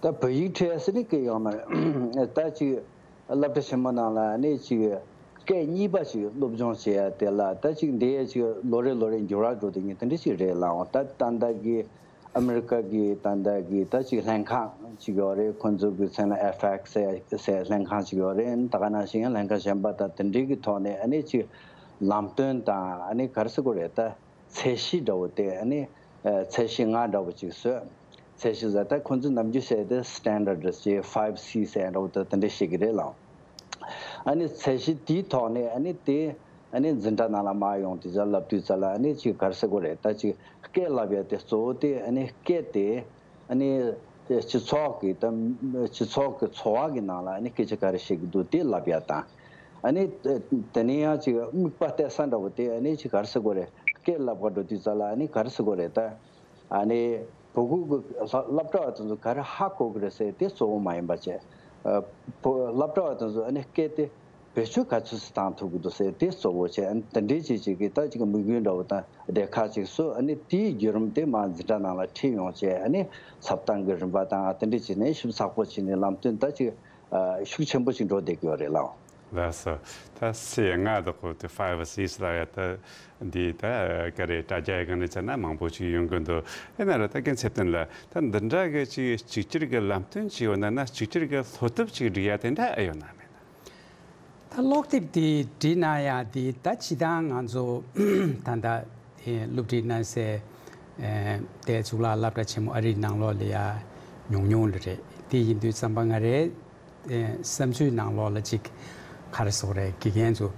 ད་བོད་ཡིག་ཁྲིད་ཡ་ཟེར་ནི་གི་ཡོད་མ་རེད། ད་ཅིག་སློབ་གྲྭ་ཆེན་མོ་ནང་ལ་ནི་ཅིག་སྐད་གཉིས་པ་ཅིག་སློབ་སྦྱོང་བྱེད་ཡ་དེ་ལ། ད་ཅིག་འདི་ཡ་ཅིག་ལོ་རེ་ལོ་རེ་འགྱུར་བ་འགྲོ་བསྡད་མཁན་དེ་འདྲ་ཅིག་རེད་ལགས། ད་ད་ལྟ་གི་ཨ་མི་རི་ཀ་གི་ད་ལྟ་གི་ད་ཅིག་ལྷན་ཁང་ཅིག་ཡོད་རེད། ཁོང་ཚོ་གི་མཚན་ལ་ཨེ་ཕེག་སི་ཟེར་ཟེར་ལྷན་ཁང་ཅིག་ཡོད་རེད། ད་ག་ནང་བཞིན་ཡང་ལྷན་ཁང་གཞན་པ་དང་དེ་འདྲའི་གི་ཐོག་ནས་ཨ་ནི་ཅིག་ལམ་སྟོན་དང་། ཨ་ནི་ག་རེ་ཟེར་དགོས་རེད། ད་ཚད་གཞི་འདྲ་བོ་དེ། ཨ་ནི་ཨ་ཚད་གཞི་ལྔ་འདྲ་བོ་ཅིག་བཟོས། ཚད་གཞི་ཟེར་ད་ཁོང་ཚོས་ནམ་རྒྱུན་བཤད་དེ་སི་ཊན་ཌར་ཌི་ཟེར། ཕའིབ་སི་ཟེར་འདྲ་བོ་དེ་དེ་འདྲ་བཤད་ཀྱི་རེད་ལགས། ཨ་ནི་ཚད་གཞི་དེའི་ཐོག་ནས་ཨ་ནི་དེ་ཨ་ནི་འཛིན་གྲྭ་ནང་ལ་མར་ཡོང་དུས་ཙ་ལ། བསླབ་དུས་ཙ་ལ་ཨ་ནི་ཅིག་ག་རེ་ཟེར་དགོས་རེད། ད་ཅིག་སྐད་བསླབ་ཡ་དེ་གཙོ་བོ་དེ་ཨ་ནི་སྐད་དེ་ཨ་ནི་སྤྱི་ཚོགས་ཀྱི་ད་སྤྱི་ཚོགས་ཀྱི་འཚོ་བ་གི་ནང་ལ་ཨ་ནི་སྐད་ཆ་ག་རེ་བཤད་ཀྱི་འདུག་དེ་བསླབ་ཡ་དང་། ཨ་ནི་དེ་ནས་ཡང་ཅིག་དམིགས་པ་གཏད་ས་འདྲ་བོ་དེ་ཨ་ནི་ཅིག་ག་རེ་ཟེར་དགོས་རེད། སྐད་བསླབ་ག་འགྲོ་དུས་ཙ་ལ་ཨ་ནི་ག་རེ་ཟེར་དགོས་རེད། ད་ཨ་ནི་བོད་ཁུལ་གྱི་སློབ་གྲྭ་བ་དེ་ཚོ་ག་རེ་ཧ་གོ་གི་རེད་ཟེར་དེ་གཙོ་བོ་མ་ཡིན་པ་བྱས། ཨ་བོད་སློབ་གྲྭ་བ་དེ་ཚོ་ཨ་ནི་སྐད་དེ་བེད་སྤྱོད་ག་ཚོད་ཙམ་བཏང་ཐུབ་ཀྱི་འདུག་ཟེར་དེ་གཙོ་བོ་བྱས། ཨ་ནི་དེ་འདྲའི་ཅིག་ཅིག་གི་ད་ཅིག་དམིགས་ཡུལ་འདྲ་བོ་དང་སྡེ་ཁག་ཅིག་བཟོས། ཨ་ནི་དེའི་བརྒྱུད་རིམ་དེ་མར་འཛིན་གྲྭ་ནང་ལ་ཁྲིད་ཡོང་བྱས། ཨ་ནི་འཚབ་སྟངས་ཀྱི་རིམ་པ་དང་། ཨ་དེ་འདྲ་བྱས་ནས་ཞིབ་ཚགས་པོ་བྱས་ནས་ལམ་སྟོན་ད་ཅིག་ཨ་ཤུགས་ཆེན་པོ་ཞིག་འགྲོ་བསྡད་ཀྱི་ཡོད་རེད་ལགས། ལགས་སོ། ད་སི་ལྔ་དག་གོ་དེ་ཕའིབ་སི་ལ་ཡ་ད་འདི་ད་ག་རེ་དྲ་རྒྱ་ཡི་སྒང་ནས་བྱས་ན་མང་པོ་ཞིག་ཡོང་གི་འདུག་ཨེ་ན་ར་ད་རྒན་ཚེ་བརྟན་ལགས། ད་འདི་འདྲ་གི་ཅིག་གཅིག་གྱུར་གྱི་ལམ་སྟོན་ཅིག་ཡོད་ན་ན། གཅིག་གྱུར་གྱི་སློབ་དེབ་ཅིག་སྒྲིག་ཡ་དེ་འདྲ་ཨེ་ཡོད་ན་མེད་ན། ད་སློབ་དེབ་དེ་བྲིས་གནང་ཡ་དེ་ད་སྤྱིར་བཏང་ང་ཚོ་ད་ལྟ་ཨེ་སློབ་ཁྲིད་གནང་སའི་ཨེ་དེ་གཙུག་ལག་སློབ་གྲྭ་ཆེན་མོ་ཨ་རིའི་ནང་ལོགས་ལ་ཡ་ཉུང་ཉུང་ལ་རེད། དེ་ཡིན་དུས་ཙམ་པ་ང་རའི་ཨེ་བསམ་ཚུལ་ནང་ལོགས་ལ་ཅིག་ག་རེ་ཟེར་དགོས་རེད། དགེ་རྒན་ཚོ་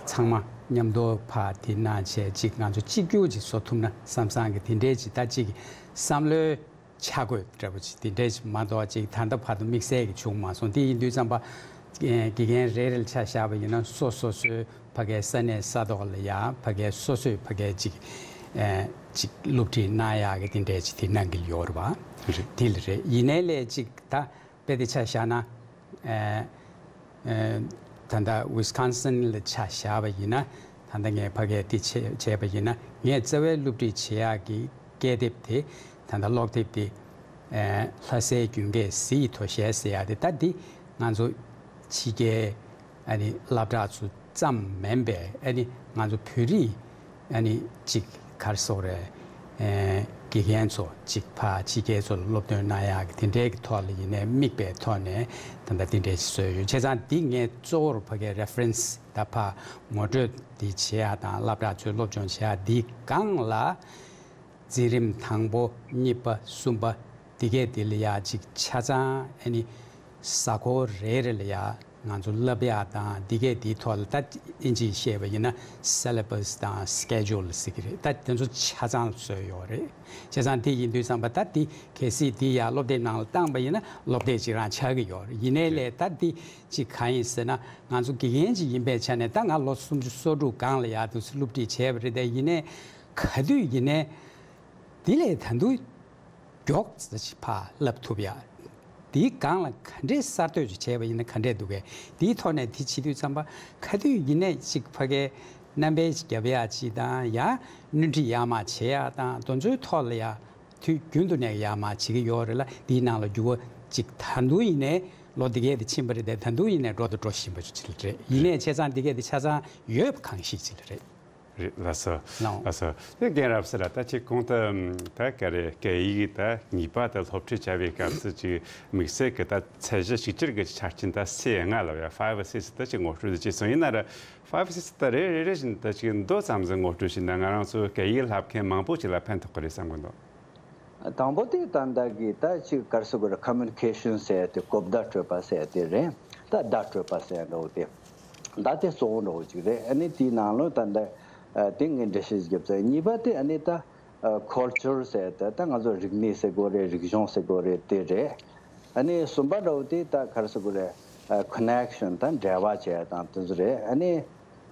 ཚང་མ་ མཉམ་དུ་ཕར་དེ་གནང་བྱས་ཅིག་ང་ཚོ་གཅིག་གྱུར་ཅིག་བཟོ་ཐུབ་ན་བསམ་བསམ་གི་དེ་འདྲའི་ཅིག་ད་ཅིག་བསམ་བློའི་འཆར་འགོད་འདྲ་པོ་ཅིག་དེ་འདྲའི་ཅིག་མ་གཏོགས་ཅིག་ད་ལྟ་བར་དུ་དམིགས་བསལ་གྱི་བྱུང་མ་སོང་། དེ་ཡིན་དུས་ཙམ་པ་དགེ་རྒན་རེ་རེ་ལ་ཆ་བཞག་པ་ཡིན་ན་སོ་སོ་སོའི་ཕ་གའི་ས་གནས་ས་ཐོག་ལ་ཡ་ཕ་གའི་སོ་སོས་ཕ་གའི་ཅིག་ཅིག་སློབ་ཁྲིད་གནང་ཡག་གི་དེ་འདྲའི་ཅིག་དེ་གནང་གི་ཡོད་རེད་པ། རེད། དེ་ལ་རེད། ཡིན་ནའི་ལས་ཅིག་ད་དཔེ་དེ་ཆ་བཞག་ན། ཨེ་ཨེ་ད་ལྟ་ཝི་སི་ཀོན་སིན་ལ་ཆ་བཞག་པ་ཡིན་ན། ད་ལྟ་ངས་ཕ་གིར་དེ་བྱས་བྱས་པ་ཡིན་ན། ངས་རྩ་བའི་སློབ་ཁྲིད་བྱེད་ཡག་གི་སྐད་དེབ་དེ། ད་ལྟ་ཀློག་དེབ་དེ། ཨེ་ལྷ་སའི་རྒྱུན་སྐྱེས་གཟི་ཡི་དོ་ཤལ་ཟེར་ཡག་དེ། ད་འདི་ང་ཚོ་ཕྱི་རྒྱལ་ཨ་ནི་སློབ་གྲྭ་ཚོ་ཙམ་མིན་པའི་ཨ་ནི་ང་ཚོ་བོད་རིགས་ཨ་ནི་གཅིག་ག་རེ་ཟེར་དགོས་རེད། ཨེ་དགེ་རྒན་ཚོ་གཅིག་ཕར་ཕྱི་རྒྱལ་ཚོ་ལ་སློབ་སྟོན་གནང་ཡག་གི་དེ་འདྲའི་གི་ཐོག་ལ་ཡིན་ནའི་དམིགས་པའི་ཐོག་ནས་ད་ལྟ་དེ་འདྲའི་ཞིག་བཟོས་ཡོད། བྱས་ཙང་འདི་ངས་གཙོ་བོར་ཕ་གིའི་རེ་ཕ་རེན་སི་ད་ཕར་ངོ་སྤྲོད་འདི་བྱེད་ཡག་དང་སློབ་གྲྭ་ཚོས་སློབ་སྦྱོང་བྱེད་ཡག་འདི་སྒང་ལ། འཛིན་རིམ་དང་པོ་གཉིས་པ་གསུམ་པ་འདི་གས་འདི་ལ་ཡ་ཅིག་ཆ་ཚང་ཨ་ནི་གཟའ་འཁོར་རེ་རེ་ལ་ཡ་ང་ཚོ་བསླབ་ཡག་དང་འདི་གས་འདིའི་ཐོག་ལ། ད་ཨིན་ཇིས་བཤད་པ་ཡིན་ན་སེ་ལེ་བྷ་སི་དང་སི་ཀེ་ཇུལ་ཟེར་གི་རེད། ད་དེ་ཚོ་ཆ་ཚང་བཟོས་ཡོད་རེད། བྱས་ཙང་དེ་ཡིན་དུས་ཙམ་པ་ད་འདི་གལ་སྲིད་འདི་ཡ་སློབ་དེབ་ནང་ལ་བཏང་པ་ཡིན་ན་སློབ་དེབ་ཅིག་རང་ཆགས་ཀྱི་ཡོད་རེད། ཡིན་ནའི་ལས་ད་འདི་ཅིག་གང་ཡིན་ཟེར་ན། ང་ཚོ་དགེ་རྒན་ཅིག་ཡིན་པའི་ཆ་ནས་ད་ང་ལོ་སུམ་ཅུ་སོ་དྲུག་སྒང་ལ་ཡ་འདུག་སེ་སློབ་ཁྲིད་བྱས་པ་རེད། དེ་ཡིན་ནའི་ག་དུས་ཡིན་ནའི་འདི་ལས་ད་དུང་མགྱོགས་ཙམ་ཞིག་ཕར་བསླབ་ཐུབ་ཡ། དེའི་སྒང་ལ་ག་འདྲའི་གསར་གཏོད་ཅིག་བྱས་པ་ཡིན་ན་ག་འདྲས་འདུག་གས། དེའི་ཐོག་ནས་དེ་བྱེད་དུས་ཙམ་པ་ག་དུས་ཡིན་ནའི་ཅིག་ཕ་གིར་རྣམ་པ་ཅིག་རྒྱབ་ཡག་ཅིག་དང་། ཡ་སྣོན་འཕྲི་ཡག་མ་བྱེད་ཡག་དང་། དེ་ཚོའི་ཐོག་ལ་ཡ་དུས་རྒྱུན་དུ་ནས་ཡག་མ་བྱེད་ཀྱི་ཡོད་རེད་ལ། དེའི་ནང་ལ་འགྱུར་བ་ཅིག་ད་དུང་ཡིན་ནའི་ལོ་འདི་གས་དེ་ཕྱིན་པ་རེད་དེ། ད་དུང་ཡིན་ནའི་འགྲོ་དང་འགྲོ་བཞིན་པ་ཅིག་རེད། ཡིན་ནའི་བྱས་ཙང་འདི་གས་དེ་ཆ་ཚང་ཡོད་པ་གང་ཞིག་ཅིག་རེད། རེད། ལགས་སོ། ལགས། ལགས་སོ། དེ་རྒན་རབ་གསལ་ལགས། ད་ཁྱེད་གོང་དུ་ད་ག་རེ་སྐད་ཡིག་ད་གཉིས་པ་ད་སློབ་ཁྲིད་བྱ་བའི་སྐབས་སུ་ཅིག་དམིགས་བསལ་གྱི་ད་ཚད་གཞི་གཅིག་གྱུར་གྱི་ཆ་རྐྱེན་ད་སི་ལྔ་ལབ་ཡ། ཕའི་བི་སིག་སི་ད་ཅིག་ངོ་སྤྲོད་དེ་བྱས་སོང་། ཡིན་ན་ར་ཕའི་བི་སིག་སི་ད་རེ་རེ་རེ་བཞིན་ད་ཅིག་མདོ་ཙམ་ཟིག་ངོ་སྤྲོད་བྱས་ན་ང་རང་ཚོ་སྐད་ཡིག་བསླབ་མཁན་མང་པོ་ཅིག་ལ་ཕན་ཐོགས་ཀྱི་རེད་བསམ་གྱི་འདུག། དང་པོ་དེ་ད་ལྟ་གི་ད་ཅིག་ག་རེ་ཟེར་དགོས་རེད། ཀོ་མུ་ནི་ཀེ་ཤན་ཟེར་ཡ་དེ། གོ་བརྡ་སྤྲོད་པ་ཟེར་ཡ་དེ་རེད། ད་བརྡ་སྤྲོད་པ་ཟེར་ཡ་འདྲ་བོ་དེ། ད་དེ་གཙོ་བོ་འདྲ་བོ་ཅིག་རེད། ཨ་ནི་དེའི་ནང་ལོགས་ད་ལྟ་ཨ་དེ་ངས་འགྲེལ་བཤད་ཅིག་བརྒྱབ་ཚར། གཉིས་པ་དེ་ཨ་ནི་ད་ཨ་ཁལ་ཅར་ཟེར་ཡ་དེ། ད་ང་ཚོ་རིག་གནས་ཟེར་དགོས་རེད། རིག་གཞུང་ཟེར་དགོས་རེད། དེ་རེད། ཨ་ནི་གསུམ་པ་འདྲ་བོ་དེ་ད་ག་རེ་ཟེར་དགོས་རེད། ཨ་ཀོ་ནེག་ཤན་དང་འབྲེལ་བ་བྱེད་ཡ་དང་དེ་ཚོ་རེད། ཨ་ནི་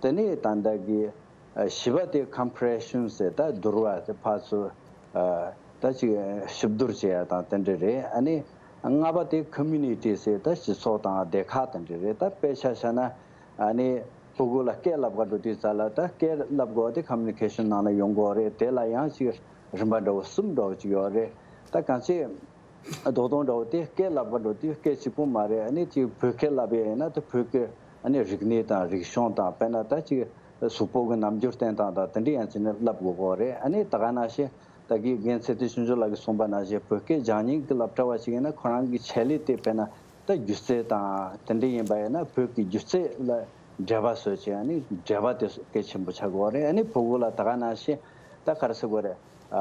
དེ་ནས་ད་ལྟ་གི་ཨ་བཞི་པ་དེ་ཀོམ་པི་རེ་ཤན་ཟེར། ད་བསྡུར་བ་དེ་ཕར་ཚུར་ཨ་ད་ཅིག་ཞིབ་བསྡུར་བྱེད་ཡ་དང་དེ་འདྲ་རེད། ཨ་ནི་ལྔ་པ་དེ་ཀོ་མུ་ནི་ཊི་ཟེར། ད་སྤྱི་ཚོགས་དང་སྡེ་ཁག་དེ་འདྲ་རེད། ད་དཔེ་ཆ་བཞག་ན་ཨ་ནི་ཕྲུ་གུ་ལ་སྐད་བསླབ་ག་འགྲོ་དུས་ཙམ་ལ་ད་སྐད་བསླབ་དགོས་དེ་ཀོ་མུ་ནི་ཀེ་ཤན་ནང་ལ་ཡོང་དགོས་རེད། དེ་ལ་ཡང་ཅིག་རིམ་པ་འདྲ་བོ་གསུམ་འདྲ་བོ་ཅིག་ཡོད་རེད། ད་གང་ཅི། རྡོག་རྡོག་འདྲ་བོ་དེ་སྐད་བསླབ་པ་འགྲོ་དུས་སྐད་གཅིག་པོ་མ་རེད། ཨ་ནི་ཅིག་བོད་སྐད་བསླབ་ཡས་ཡིན་ན་དེ་བོད་ཀྱི་ཨ་ནི་རིག་གནས་དང་རིག་གཞུང་དང་། དཔེར་ན་ད་ཅིག་གཟུགས་པོ་གི་རྣམ་འགྱུར་བསྟན་སྟངས་དང་དེ་འདྲ་ཡང་ཅིག་ནས་བསླབ་དགོས་ཀྱི་རེད། ཨ་ནི་ད་ག་ནང་བཞིན་ད་གི་རྒན་ཚེ་བརྟན་ཆོས་འབྱོར་ལགས་ཀྱིས་གསུངས་པ་ནང་བཞིན་བོད་སྐད་སྦྱང་མཁན་གྱི་སློབ་གྲྭ་བ་ཞིག་ཡིན་ན་ཁོ་རང་གི་ཆེད་ལས་དེ་དཔེར་ན་ད་སྒྱུ་རྩལ་དང་དེ་འདྲ་ཡིན་པ་ཡིན་ན་བོད་ཀྱི་སྒྱུ་རྩལ་ལ་འགྲེལ་པ་བཟོས་བྱས། ཨ་ནི་འགྲེལ་པ་དེ་གལ་ཆེན་པོ་ཆགས་ཀྱི་ཡོད་རེད། ཨ་ནི་ཕྲུ་གུ་ལ་ད་ག་ནང་བཞིན་ད་ག་རེ་ཟེར་དགོས་རེད། ཨ་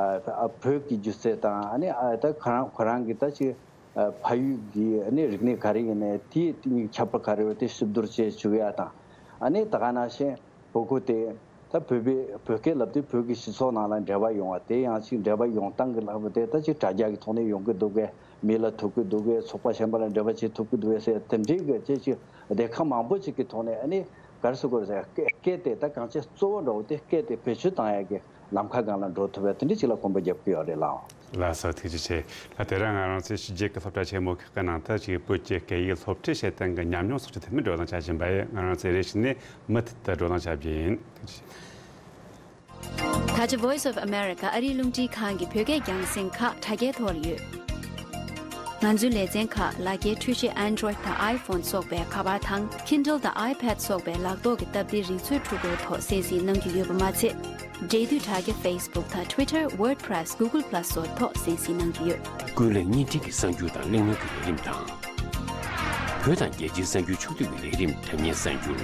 ཨ་བོད་ཀྱི་སྒྱུ་རྩལ་དང་། ཨ་ནི་ཨ་ད་ཁོ་རང་ཁོ་རང་གི་ད་ཅིག་ཨ་ཕ་ཡུལ་གྱི་ཨ་ནི་རིག་གནས་ག་རེ་ཡིན་ནའི་དེའི་ཁྱད་པར་ག་རེ་ཡོད་དེ་ཞིབ་བསྡུར་བྱས་བཅུག་ཡ་དང་། ཨ་ནི་ད་ག་ནང་བཞིན་ཕྲུ་གུ་དེ་ད་བོད་པའི་བོད་སྐད་བསླབ་དུས་བོད་ཀྱི་སྤྱི་ཚོགས་ནང་ལ་འབྲེལ་བ་ཡོང་བ། དེ་ཡང་ཅིག་འབྲེལ་བ་ཡོང་སྟངས་ཀྱི་ལྷག་པ་དེ་ད་ཅིག་དྲ་རྒྱ་གི་ཐོག་ནས་ཡོང་གི་འདུག་གས། མི་ལ་ཐུག་གི་འདུག་གས། ཚོགས་པ་གཞན་པ་ལ་འབྲེལ་བ་བྱེད་ཐུབ་ཀྱི་འདུག་གས་ཟེར། དེ་འདྲའི་གི་ཅིག་ཅིག་སྡེ་ཁག་མང་པོ་ཅིག་གི་ཐོག་ནས་ཨ་ནི་ག་རེ་ཟེར་དགོས་རེད་ཟེར། སྐད་སྐད་དེ་ད་གང་ཅི་གཙོ་བོ་འདྲ་བོ་དེ་སྐད་དེ་བེད་སྤྱོད་བཏང་ཡ་གི་ལམ་ཁ་སྒང་ལ་འགྲོ་ཐུབ་པའི་དེ་འདྲ་ཅིག་ལ་གོམ་པ་རྒྱབ་ཀྱི་ཡོད་རེད་ལགས། ལགས་སོ། ཐུགས་རྗེ་ཆེ་ལགས། དེ་རིང་ང་རང་ཚོའི་ཕྱི་རྒྱལ་གྱི་སློབ་གྲྭ་ཆེན་མོ་ཁག་གི་ནང་དུ་ཅིག་བོད་ཀྱི་སྐད་ཡིག་སློབ་ཁྲིད་བྱེད་སྟངས་ཀྱི་ཉམས་མྱོང་སོགས་ཀྱི་ཐད་ནས་བགྲོ་གླེང་བྱ་བཞིན་པ་ཡིན། ང་རང་ཚོས་རེ་ཞིག་ནས་མུ་མཐུད་དུ་བགྲོ་གླེང་བྱ་རྒྱུ་ཡིན། ཐུགས་རྗེ་ཆེ། ད་ཆ་Voice of America ཨ་རིའི་རླུང་འཕྲིན་ཁང་གི་བོད་སྐད་རྒྱང་སྲིང་ཁག་དྲ་རྒྱའི་ཐོག་ལ་ཡོད། ང་ཚོའི་ལེ་ཚན་ཁག་ལག་འཁྱེར་འཕྲུལ་ཆས་Android་དང་iPhone་སོགས་པའི་ཁ་པར་དང་Kindle་དང་iPad་སོགས་པའི་ལག་ཐོག་གི་སྟབས་བདེའི་རིག་མཛོད་འཕྲུལ་འཁོར་ཐོག་གསན་གཟིགས་གནང་རྒྱུ་ཡོད་པ་མ་ཚད། འབྲེལ་མཐུད་དྲ་རྒྱ་Facebook་དང་Twitter, WordPress, Google Plus་སོགས་ཐོག་གསན་གཟིགས་གནང་རྒྱུ་ཡོད། ཀུན་གླེང་བརྙན་འཕྲིན་གྱི་གསར་འགྱུར་དང་གླེང་མོལ་གྱི་ལས་རིམ་དང་། བོད་དང་རྒྱལ་སྤྱིའི་གསར་འགྱུར་ཕྱོགས་བསྡུས་ཀྱི་ལས་རིམ་དྲ་བརྙན་གསར་འགྱུར།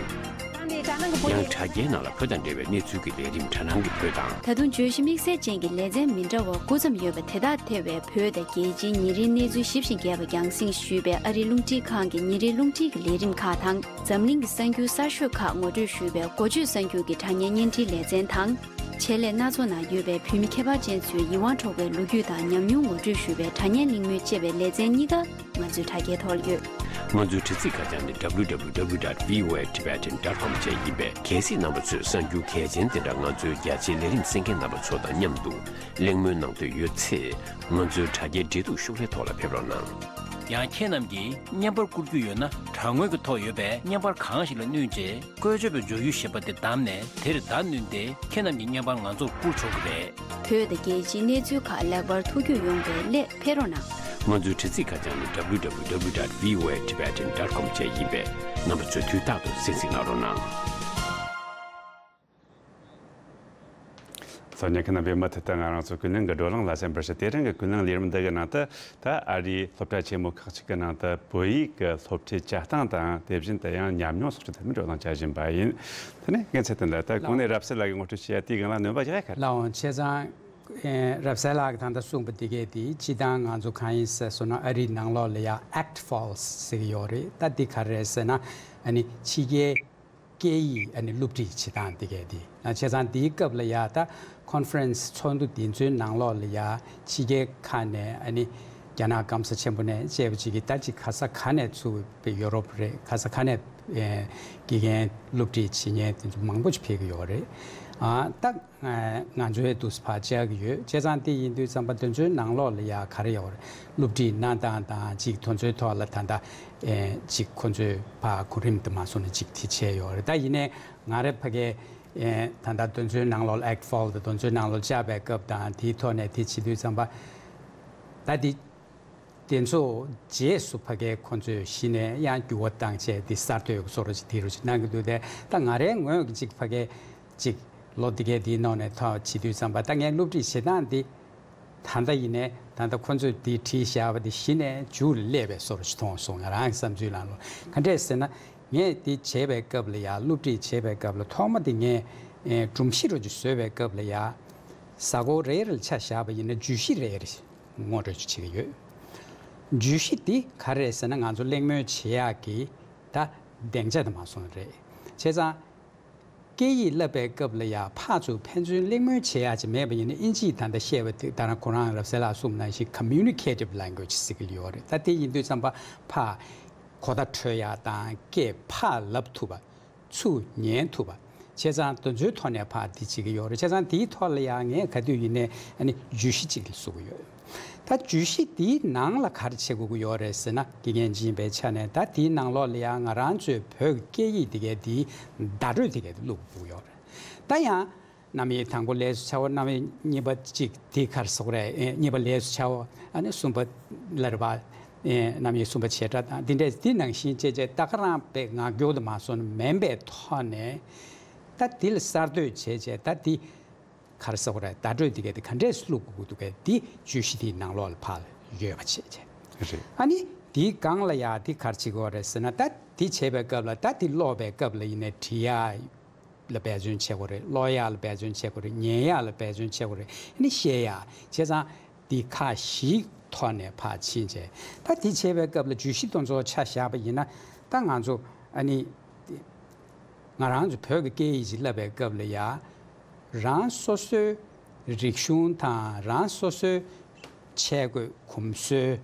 ཡང་དྲ་རྒྱའི་ནང་ལ་བོད་དང་འབྲེལ་བའི་གནས་ཚུལ་གྱི་ལས་རིམ་དྲ་སྣང་གི་བོད་དང་། ད་དུང་བརྗོད་གཞི་དམིགས་བསལ་ཅན་གྱི་ལེ་ཚན་མི་འདྲ་བ་དགུ་ཙམ་ཡོད་པ་དེ་དག་ཐེ་བའི་བོད་དང་རྒྱལ་སྤྱིའི་ཉིན་རེའི་གནས་ཚུལ་ཞིབ་ཅིང་རྒྱས་པ་རྒྱང་སྲིང་ཞུས་པའི་ཨ་རིའི་རླུང་འཕྲིན་ཁང་གི་ཉིན་རེའི་རླུང་འཕྲིན་གྱི་ལས་རིམ་ཁག་དང་། འཛམ་གླིང་གི་གསར་འགྱུར་གསར་ཤོས་ཁག་ངོ་སྤྲོད་ཞུས་པའི་འགོ་བརྗོད་གསར་འགྱུར་གྱི་དྲ་བརྙན་བརྙན་འཕྲིན་ལེ་ཚན་དང་། ཆེད་ལས་སྣ་ཚོགས་ནང་ཡོད་པའི་བོད་མི་ཁྱད་པར་ཅན་ཚོའི་ཡིད་དབང་འཕྲོག་པའི་ལོ་རྒྱུས་དང་ཉམས་མྱོང་ངོ་སྤྲོད་ཞུས་པའི་དྲ་བརྙན་གླེང་མོལ་ཅེས་པའི་ལེ་ཚན་གཉིས་ཀ་ང་ཚོའི་དྲ་རྒྱའི་ཐོག་ལ་ཡོད། ང་ཚོའི་དྲ་ཚིགས་ཁ་བྱང་ནི་W W W dot V O A Tibetan dot com བཅས་ཡིན་པས། གལ་སྲིད་རྣམ་པ་ཚོས་གསར་འགྱུར་གལ་ཆེན་དེ་འདྲ་ང་ཚོའི་རྒྱ་ཆེའི་ལས་རིམ་གསན་མཁན་རྣམ་པ་ཚོ་དང་མཉམ་དུ་གླེང་མོལ་གནང་འདོད་ཡོད་ཚེ། ང་ཚོའི་དྲ་རྒྱའི་འབྲེལ་གཏུག་ཤོག་ལྷེ་ཐོག་ལ་ཕེབས་རོགས་གནང་། ཡང་ཁྱེད་རྣམས་ཀྱིས་བརྙན་པར་བསྐུར་རྒྱུ་ཡོད་ན། དྲ་ངོས་ཀྱི་ཐོག་ཡོད་པའི་བརྙན་པར་གང་ཞིག་ལ་བསྣུན་རྗེས། བཀོལ་སྤྱོད་པའི་བརྗོད་གཞི་ཞེས་པ་དེ་བདམས་ནས། དེར་བརྡ་བསྣུན་ཏེ། ཁྱེད་རྣམས་ཀྱི་བརྙན་པར་ང་ཚོར་བསྐུར་ཆོག་གི་རེད། བོད་དང་རྒྱལ་སྤྱིའི་གནས་ཚུལ་ཁག་ལེགས་པར་ཐུགས་རྒྱུས་ཡོང་བའི་སླད་ཕེབས་རོགས་གནང་། ང་ཚོའི་དྲ་ཚིགས་ཁ་བྱང་ནི་W W W dot V O A Tibetan dot com བཅས་ཡིན་པས། རྣམ་པ་ཚོས་དུས་རྟག་ཏུ་གསན་གཟིགས་གནང་རོགས་གནང་། ཚོགས་ཉན་མཁན་རྣམ་པས་མུ་མཐུད་དུ་ང་རང་ཚོ་ཀུན་གླེང་གི་བགྲོ་གླེང་ལ་གསན་པར་ཞུ། དེ་རིང་གི་ཀུན་གླེང་ལས་རིམ་འདི་གི་ནང་དུ། ད་ཨ་རིའི་སློབ་གྲྭ་ཆེན་མོ་ཁག་ཅིག་གི་ནང་དུ་བོད་ཡིག་གི་སློབ་ཁྲིད་བྱ་སྟངས་དང་། དེ་བཞིན་དུ་ཡང་ཉམས་མྱོང་སོགས་ཀྱི་ཐད་ནས་བགྲོ་གླེང་བྱ་བཞིན་པ་ཡིན། དེ་ནས་རྒན་ཚེ་བརྟན་ལགས། ད་གོང་ནས་རབ་གསལ་ལགས་ཀྱིས་ངོ་སྤྲོད་བྱས་ཡ་དེའི་སྒང་ལ་སྣོན་པ་རྒྱག་ཡ་ག་རེ། ལགས་འོང་། བྱས་ཙང་། ཨེ། རབ་གསལ་ལགས་ཀྱིས་ད་ལྟ་གསུངས་པ་འདི་གས་དེ་སྤྱིར་བཏང་ང་ཚོ་གང་ཡིན་ཟེར་སོང་ན། ཨ་རིའི་ནང་ལོགས་ལ་ཡ་Act Falls ཟེར་གྱི་ཡོད་རེད། ད་འདི་ག་རེ་རེད་ཟེར་ན། ཨ་ནི་ཕྱི་རྒྱལ་སྐད་ཡིག་ཨ་ནི་སློབ་ཁྲིད་བྱེད་སྟངས་དེ་གས་དེ། ཨ། བྱས་ཙང་དེའི་སྐབས་ལ་ཡ་ད་Conference ཚོགས་འདུ་དེ་ཚོའི་ནང་ལོགས་ལ་ཡ་ཕྱི་རྒྱལ་ཁག་ནས། ཨ་ནི་རྒྱ་ནག་སྐམ་ས་ཆེན་པོ་ནས་བཅས་པ་ཅིག་གིས། ད་ཅིག་ག་ས་ག་ནས་ཚུར་ཕེབས། ཡོ་རོབ་རེད། ག་ས་ག་ནས། ཨེ། དགེ་རྒན་སློབ་ཁྲིད་བྱེད་མཁན་དེ་ཚོ་མང་པོ་ཞིག་ཕེབས་ཀྱི་ཡོད་རེད། ཨ། ད་ང་ཚོའི་འདུག་སེ་ཕར་བཅར་གྱི་ཡོད། བྱས་ཙང་དེ་ཡིན་དུས་ཙམ་པ་དེ་ཚོའི་ནང་ལོགས་ལ་ཡ་ག་རེ་ཡོད་རེད། སློབ་ཁྲིད་གནང་སྟངས་དང་ཅིག་དེ་ཚོའི་ཐོག་ལ་ད་ལྟ། ཨེ། ཅིག་ཁོ་ཚོས་ཕར་གོ་རིམ་དུ་མ་སོང་ནས་ཅིག་དེ་བྱས་ཡོད་རེད། ད་ཡིན་ནའི་ང་རེ་ཕ་གའི། ཨེ། ད་ལྟ་དེ་ཚོའི་ནང་ལོགས་ལ་Act Falls དང་དེ་ཚོའི་ནང་ལོགས་བཅར་བའི་སྐབས་དང་དེའི་ཐོག་ནས་དེ་བྱེད་དུས་ཙམ་པ། ད་དེ། དེ་ཚོ་རྗེས་སུ་ཕ་གའི་ཁོ་ཚོས་གཞི་ནས་ཡང་འགྱུར་བ་བཏང་བྱས། དེ་གསར་གཏོད་བཟོ་འདྲ་ཅིག་དེ་རུ་ཅིག་གནང་གི་འདུག་སྟེ། ད་ང་རའི་ངོས་ཀྱི་ཅིག་ཕ་གའི་ཅིག་ལོ་འདི་གའི་དེའི་ནང་ནས་ཐོག་བྱེད་དུས་ཙམ་པ། ད་ངས་སློབ་ཁྲིད་བྱེད་སྟངས་འདི་ད་ལྟ་ཡིན་ནའི། ད་ལྟ་ཁོ་ཚོས་དེ་བྲིས་བཞག་པ་དེ་གཞི་ནས་མཇུག་ལ་སླེབས་པའི་བཟོ་འདྲ་ཅིག་མཐོང་སོང་། ང་རང་གི་བསམ་ཚུལ་ནང་ལོགས། ག་འདྲས་ཟེར་ན། ངས་དེ་བྱེད་པའི་སྐབས་ལ་ཡ། སློབ་ཁྲིད་བྱེད་པའི་སྐབས་ལ་ཐོག་མ་དེ་ངས། ཨེ། སྒྲོམ་གཞི་འདྲ་ཅིག་བཟོས་པའི་སྐབས་ལ་ཡ། གཟའ་འཁོར་རེ་རེ་ལ་ཆ་བཞག་པ་ཡིན་ན་བརྗོད་གཞི་རེ་རེ་ངོ་སྤྲོད་ཅིག་བྱེད་ཀྱི་ཡོད། བརྗོད་གཞི་འདི་ག་རེ་རེད་ཟེར་ན། ང་ཚོ་གླེང་མོལ་བྱེད་ཡག་གི་ད་སྡིངས་ཆ་དེ་མ་སོང་རེད། བྱས་ཙང་སྐད་ཡིག་བསླབ་པའི་སྐབས་ལ་ཡ་ཕར་ཚུར་ཕན་ཚུན་གླེང་མོལ་བྱེད་ཡག་ཅིག་མེད་པ་ཡིན་ན། ཨིན་ཇིས་ད་ལྟ་བཤད་པ་དེ། ད་རང་ཁོ་རང་རབ་གསལ་ལགས་གསུངས་ནང་བཞིན་Communicative Language ཟེར་གྱི་ཡོད་རེད། ད་དེ་ཡིན་དུས་ཙམ་པ་ཕར་གོ་བརྡ་འཕྲོད་ཡག་དང་། སྐད་ཕར་ལབ་ཐུབ་པ། ཚུར་ཉན་ཐུབ་པ། བྱས་ཙང་དེ་ཚོའི་ཐོག་ནས་ཕར་འདི་བྱེད་ཀྱི་ཡོད་རེད། བྱས་ཙང་དེའི་ཐོག་ལ་ཡང་ངས་ག་དུས་ཡིན་ནའི་ཨ་ནི་བརྗོད་གཞི་གཅིག་ལ་བཟོ་གི་ཡོད། ད་བརྗོད་གཞི་དེའི་ནང་ལ་ག་རེ་བྱེད་དགོས་ཀྱི་ཡོད་རེད་ཟེར་ན། དགེ་རྒན་ཅིག་ཡིན་པའི་ཆ་ནས། ད་དེའི་ནང་ལོགས་ལ་ཡང་ང་རང་ཚོའི་བོད་ཀྱི་སྐད་ཡིག་དེ་གའི་དེའི་བརྡ་སྤྲོད་དེ་གའི་དེ་བླུག་དགོས་ཀྱི་ཡོད་རེད། ད་ཡང་རྣམ་དབྱེ་དང་པོ་ལས་སུ་བྱའོ། རྣམ་དབྱེ་གཉིས་པ་ཅིག་དེ་ག་རེ་ཟེར་དགོས་རེད། ཨེ། གཉིས་པ་ལས་སུ་བྱའོ། ཨ་ནི་གསུམ་པ་ལ་རེད་པ། ཨེ། རྣམ་དབྱེ་གསུམ་པ་བྱེད་སྒྲ་དང་འདི་འདྲས། འདི་ནང་བཞིན་བྱས་བྱས། ད་ག་རང་དཔེ་ངག་སྐྱོར་དུ་མ་སོང་ན་མིན་པའི་ཐོག་ནས། ད་འདི་ལ་གསར་གཏོད་བྱས་བྱས། ད་འདི་ག་རེ་ཟེར་དགོས་རེད། བརྡ་སྤྲོད་འདི་ག་འདི་ག་འདྲས་སུ་བླུག་དགོས་ཀྱི་འདུག་གས། འདི་བརྗོད་གཞི་དེའི་ནང་ལོགས་ལ་ཕར་ཡོད་པ་བྱས་བྱས། རེད། ཨ་ནི་འདིའི་སྒང་ལ་ཡ་འདི་ག་རེ་བྱེད་དགོས་རེད་ཟེར་ན། ད་འདི་བྱེད་པའི་སྐབས་ལ། ད་འདི་ཀློག་པའི་སྐབས་ལ་ཡིན་ནའི་འབྲི་ཡག་ལ་འབད་བརྩོན་བྱེད་དགོས་རེད། ཀློག་ཡག་ལ་འབད་བརྩོན་བྱེད་དགོས་རེད། ཉན་ཡག་ལ་འབད་བརྩོན་བྱེད་དགོས་རེད། ཨ་ནི་བཤད་ཡག། བྱས་ཙང་འདི་ཁག་བཞིའི་ཐོག་ནས་ཕར་ཕྱིན་བྱས། ད་འདི་བྱེད་པའི་སྐབས་ལ་བརྗོད་གཞི་དེ་ཚོ་ཆ་བཞག་པ་ཡིན་ན། ད་ང་ཚོ་ཨ་ནི་ང་རང་ཚོ་བོད་ཀྱི་སྐད་ཡིག་ཅིག་བསླབ་པའི་སྐབས་ལ་ཡ། རང་སོ་སོའི་རིག་གཞུང་དང་། རང་སོ་སོའི་ཆས་གོས་གོམས་སྲོལ།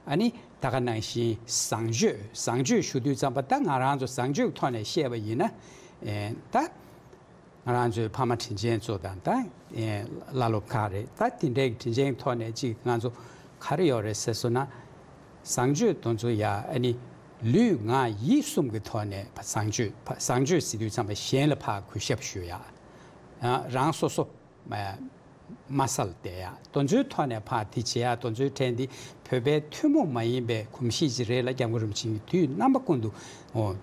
ཨ་ནི་ད་ག་ནང་བཞིན་བཟང་སྤྱོད། བཟང་སྤྱོད་ཞུ་དུས་ཙམ་པ། ད་ང་རང་ཚོ་བཟང་སྤྱོད་ཀྱི་ཐོག་ནས་བཤད་པ་ཡིན་ན། ཨེ། ད་ང་རང་ཚོའི་ཕ་མ་དྲིན་ཆེན་ཚོ་དང་། ད་ཨེ། བླ་སློབ་ཁག་རེད། ད་དེ་འདྲའི་དྲིན་ཆེན་གྱི་ཐོག་ནས་ཅིག་ང་ཚོ་ག་རེ་ཡོད་རེད་ཟེར་སོང་ན། བཟང་སྤྱོད་དེ་ཚོ་ཡ། ཨ་ནི་ལུས་ངག་ཡིད་གསུམ་གྱི་ཐོག་ནས་བཟང་སྤྱོད། བཟང་སྤྱོད་ཟེར་དུས་ཙམ་པ་གཞན་ལ་ཕར་གུས་ཞབས་ཞུ་ཡག། ཨ། རང་སོ་སོ། མ། མ་སལ་བསྡད་ཡག། དེ་ཚོའི་ཐོག་ནས་ཕར་དེ་བྱེད་ཡག། དེ་ཚོའི་གྲས་འདི་བོད་པའི་ཐུན་མོང་མ་ཡིན་པའི་གོམས་གཤིས་ཅིག་རེད་ལ། སྐྱབས་མགོན་རིན་པོ་ཆེ་གིས་དུས་རྣམ་པ་ཀུན་ཏུ། འོ།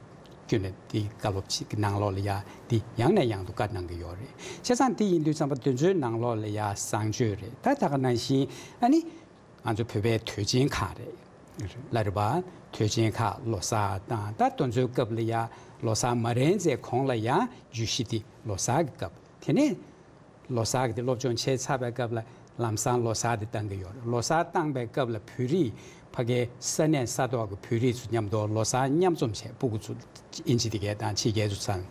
ཁྱོན་ནས་དེ་བཀའ་སློབ་ཅིག་གི་ནང་ལོགས་ལ་ཡ་དེ་ཡང་ནས་ཡང་དུ་བཀའ་གནང་གི་ཡོད་རེད། བྱས་ཙང་དེ་ཡིན་དུས་ཙམ་པ་དེ་ཚོའི་ནང་ལོགས་ལ་ཡ་བཟང་སྤྱོད་རེད། ད་ད་ག་ནང་བཞིན་ཨ་ནི་ང་ཚོ་བོད་པའི་དུས་ཆེན་ཁག་རེད། ལ་རེད་པ། དུས་ཆེན་ཁག་ལོ་གསར་དང་ད་དེ་ཚོའི་སྐབས་ལ་ཡ་ལོ་གསར་མ་རན་ཙམ་གོང་ལ་ཡ་བརྗོད་གཞི་དེ་ལོ་གསར་གྱི་སྐབས། དེ་ནས་ལོ་གསར་གྱི་དེ་སློབ་སྦྱོང་བྱས་ཚར་བའི་སྐབས་ལ་ལམ་སང་ལོ་གསར་དེ་བཏང་གི་ཡོད་རེད། ལོ་གསར་བཏང་པའི་སྐབས་ལ་བོད་རིགས་ཕ་གའི་ས་གནས་ས་ཐོག་གི་བོད་རིགས་ཚོ་མཉམ་དུ་ལོ་གསར་མཉམ་འཛོམས་བྱས། སྤུ་གུ་ཚོ་ཨིན་ཇི་དེ་གས་དང་ཕྱི་རྒྱལ་ཚོ་ཚང་།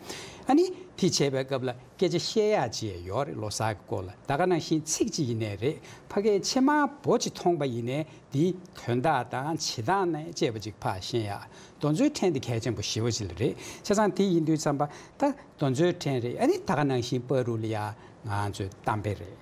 ཨ་ནི་དེ་བྱས་པའི་སྐབས་ལ་སྐད་ཆ་བཤད་ཡག་ཅིག་ཡོད་རེད། ལོ་གསར་གྱི་སྐོར་ལ་ད་ག་ནང་བཞིན་ཚིག་གཅིག་ཡིན་ནའི་རེད། ཕ་གའི་ཕྱེ་མར་འབོ་གཅིག་མཐོང་པ་ཡིན་ནའི་དེའི་དོན་དག་དང་བྱེད་སྟངས་ནས་བཅས་པ་ཅིག་ཕར་ཤེས་ཡག་དེ་ཚོའི་ཕྲན་དེ་གལ་ཆེན་པོ་ཞེ་པོ་ཅིག་ལ་རེད། བྱས་ཙང་དེ་ཡིན་དུས་ཙམ་པ་ད་དེ་ཚོའི་ཕྲན་རེད། ཨ་ནི་ད་ག་ནང་བཞིན་བར་དུ་ལ་ཡ་ང་ཚོའི་གཏམ་དཔེ་རེད།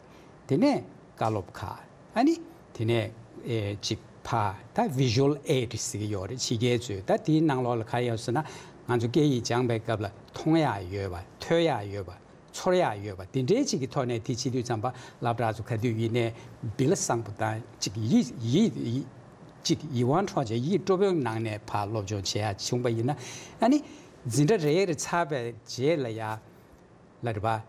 དེ་ནས་བཀའ་སློབ་ཁག་ཨ་ནི་དེ་ནས་ཨེ་ཅིག་ཕར་ད་visual aid ཟེར་གྱི་ཡོད་རེད། ཕྱི་རྒྱལ་ཚོས་ད་དེའི་ནང་ལོགས་ལ་ག་རེ་ཡོད་ཟེར་ན། ང་ཚོ་སྐད་ཡིག་སྦྱངས་པའི་སྐབས་ལ་མཐོང་ཡག་ཡོད་པ། ཐོས་ཡག་ཡོད་པ། ཚོར་ཡག་ཡོད་པ་དེ་འདྲའི་ཅིག་གི་ཐོག་ནས་དེ་བྱེད་དུས་ཙམ་པ་སློབ་གྲྭ་ཚོ་ག་དུས་ཡིན་ནའི་བི་ལ་བཟང་པོ་དང་ཅིག་ཡིད་ཡིད་ཡིད་ཅིག་ཡིད་དབང་འཕྲོག་བྱས་ཡིད་སྤྲོ་པོའི་ནང་ནས་ཕར་སློབ་སྦྱོང་བྱེད་ཡག་བྱུང་པ་ཡིན་ན། ཨ་ནི་འཛིན་གྲྭ་རེ་རེ་ཚར་བའི་རྗེས་ལ་ཡ་ལ་རེད་པ།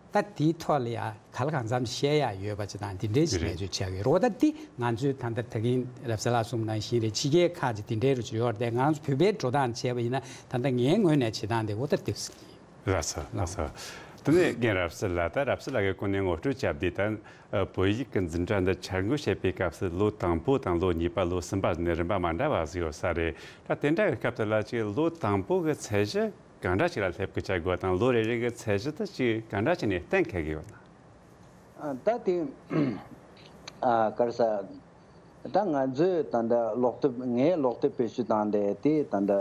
ད་དེའི་ཐོག་ལ་ཡ་ག་ལ་གང་འཚམ་བཤད་ཡག་ཡོད་པ་ཅིག་དང་དེ་འདྲའི་ཅིག་རེད། ངེས་ཚོད་ཆགས་ཡོད་རེད་པ། ད་འདི་ང་ཚོས་ད་ལྟ་ད་གིན་རབ་གསལ་ལགས་གསུངས་ནང་བཞིན་རེད། ཕྱི་རྒྱལ་ཁག་ཅིག་དེ་འདྲའི་རུ་ཅིག་ཡོད་རེད་དེ། ང་ཚོ་བོད་པའི་འགྲོ་སྟངས་བྱས་པ་ཡིན་ན་ད་ལྟ་ངའི་ངོས་ནས་བྱེད་སྟངས་དེ་འོ་ད་དེ། ལགས་སོ། ལགས་སོ། དེ་ནས་རྒན་རབ་གསལ་ལགས། ད་རབ་གསལ་ལགས་ཀྱིས་གོང་ནས་ངོ་སྤྲོད་བྱས་པ་དེ་ད་བོད་ཡིག་གི་འཛིན་གྲྭ་འདི་འཆར་འགོད་བྱེད་པའི་སྐབས་སུ་ལོ་དང་པོ་དང་ལོ་གཉིས་པ་ལོ་གསུམ་པ་ནས་རིམ་པ་མ་འདྲ་བ་ཟིག་ཡོད་ས་རེད། ད་དེ་འདྲ་གི་སྐབས་དེ་ལ་ཅིག་ལོ་དང་པོ་གི་ཚད་གཞི་གང་འདྲ་ཅིག་ལ་སླེབས་ཀྱི་བྱ་དགོས་དང་། ལོ་རེ་རེ་གི་ཚད་གཞི་དེ་ཅིག་གང་འདྲ་ཅིག་ནས་གཏན་འཁེལ་གི་ཡོད་ན། ཨ། ད་དེ་ཨ་ག་རེ་ཟེར། ད་ང་ཚོས་ད་ལྟ་ཀློག་དེབ། ངས་ཀློག་དེབ་བེད་སྤྱོད་བཏང་སྟེ་དེ་ད་ལྟ་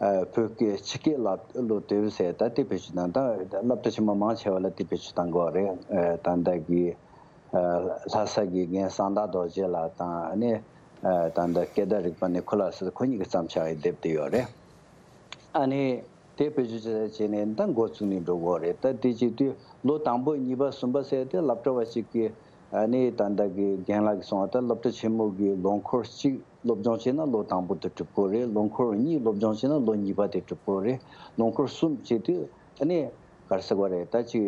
ཨ་བོད་སྐད་ཕྱི་སྐད་སློབ་སློབ་དེབ་ཟེར། ད་དེ་བེད་སྤྱོད་བཏང་། ད་སློབ་གྲྭ་ཆེན་མོ་མང་ཆེ་བ་ལ་དེ་བེད་སྤྱོད་བཏང་གི་ཡོད་རེད། ཨ་ད་ལྟ་གི་ཨ་ལྷ་ས་གི་རྒན་གསང་བདག་རྡོ་རྗེ་ལགས་དང་། ཨ་ནི་ཨ་ད་ལྟ་སྐད་བརྡ་རིག་པ་ནས་ཁོ་ལ་སི་ཁོ་གཉིས་ཀྱིས་བརྩམས་བཞག་པའི་དེབ་དེ་ཡོད་རེད། ཨ་ནི་དེ་བེད་སྤྱོད་བྱས་བྱས་ནས་ད་འགོ་བཙུགས་ནས་འགྲོ་དགོས་རེད། ད་དེ་བྱེད་དུས་ལོ་དང་པོ་གཉིས་པ་གསུམ་པ་ཟེར་དེ་སློབ་གྲྭ་བ་གཅིག་གིས། ཨ་ནི་ད་ལྟ་གི་རྒན་ལགས་ཀྱིས་གསུངས་པ་ལྟར་སློབ་གྲྭ་ཆེན་མོ་གི་ལོ་འཁོར་གཅིག་སློབ་སྦྱོང་བྱས་ན་ལོ་དང་པོ་དེ་གྲུབ་ཀྱི་རེད། ལོ་འཁོར་གཉིས་སློབ་སྦྱོང་བྱས་ན་ལོ་གཉིས་པ་དེ་གྲུབ་ཀྱི་རེད། ལོ་འཁོར་གསུམ་བྱེད་དུས་ཨ་ནི་ག་རེ་ཟེར་དགོས་རེད། ད་ཅིག་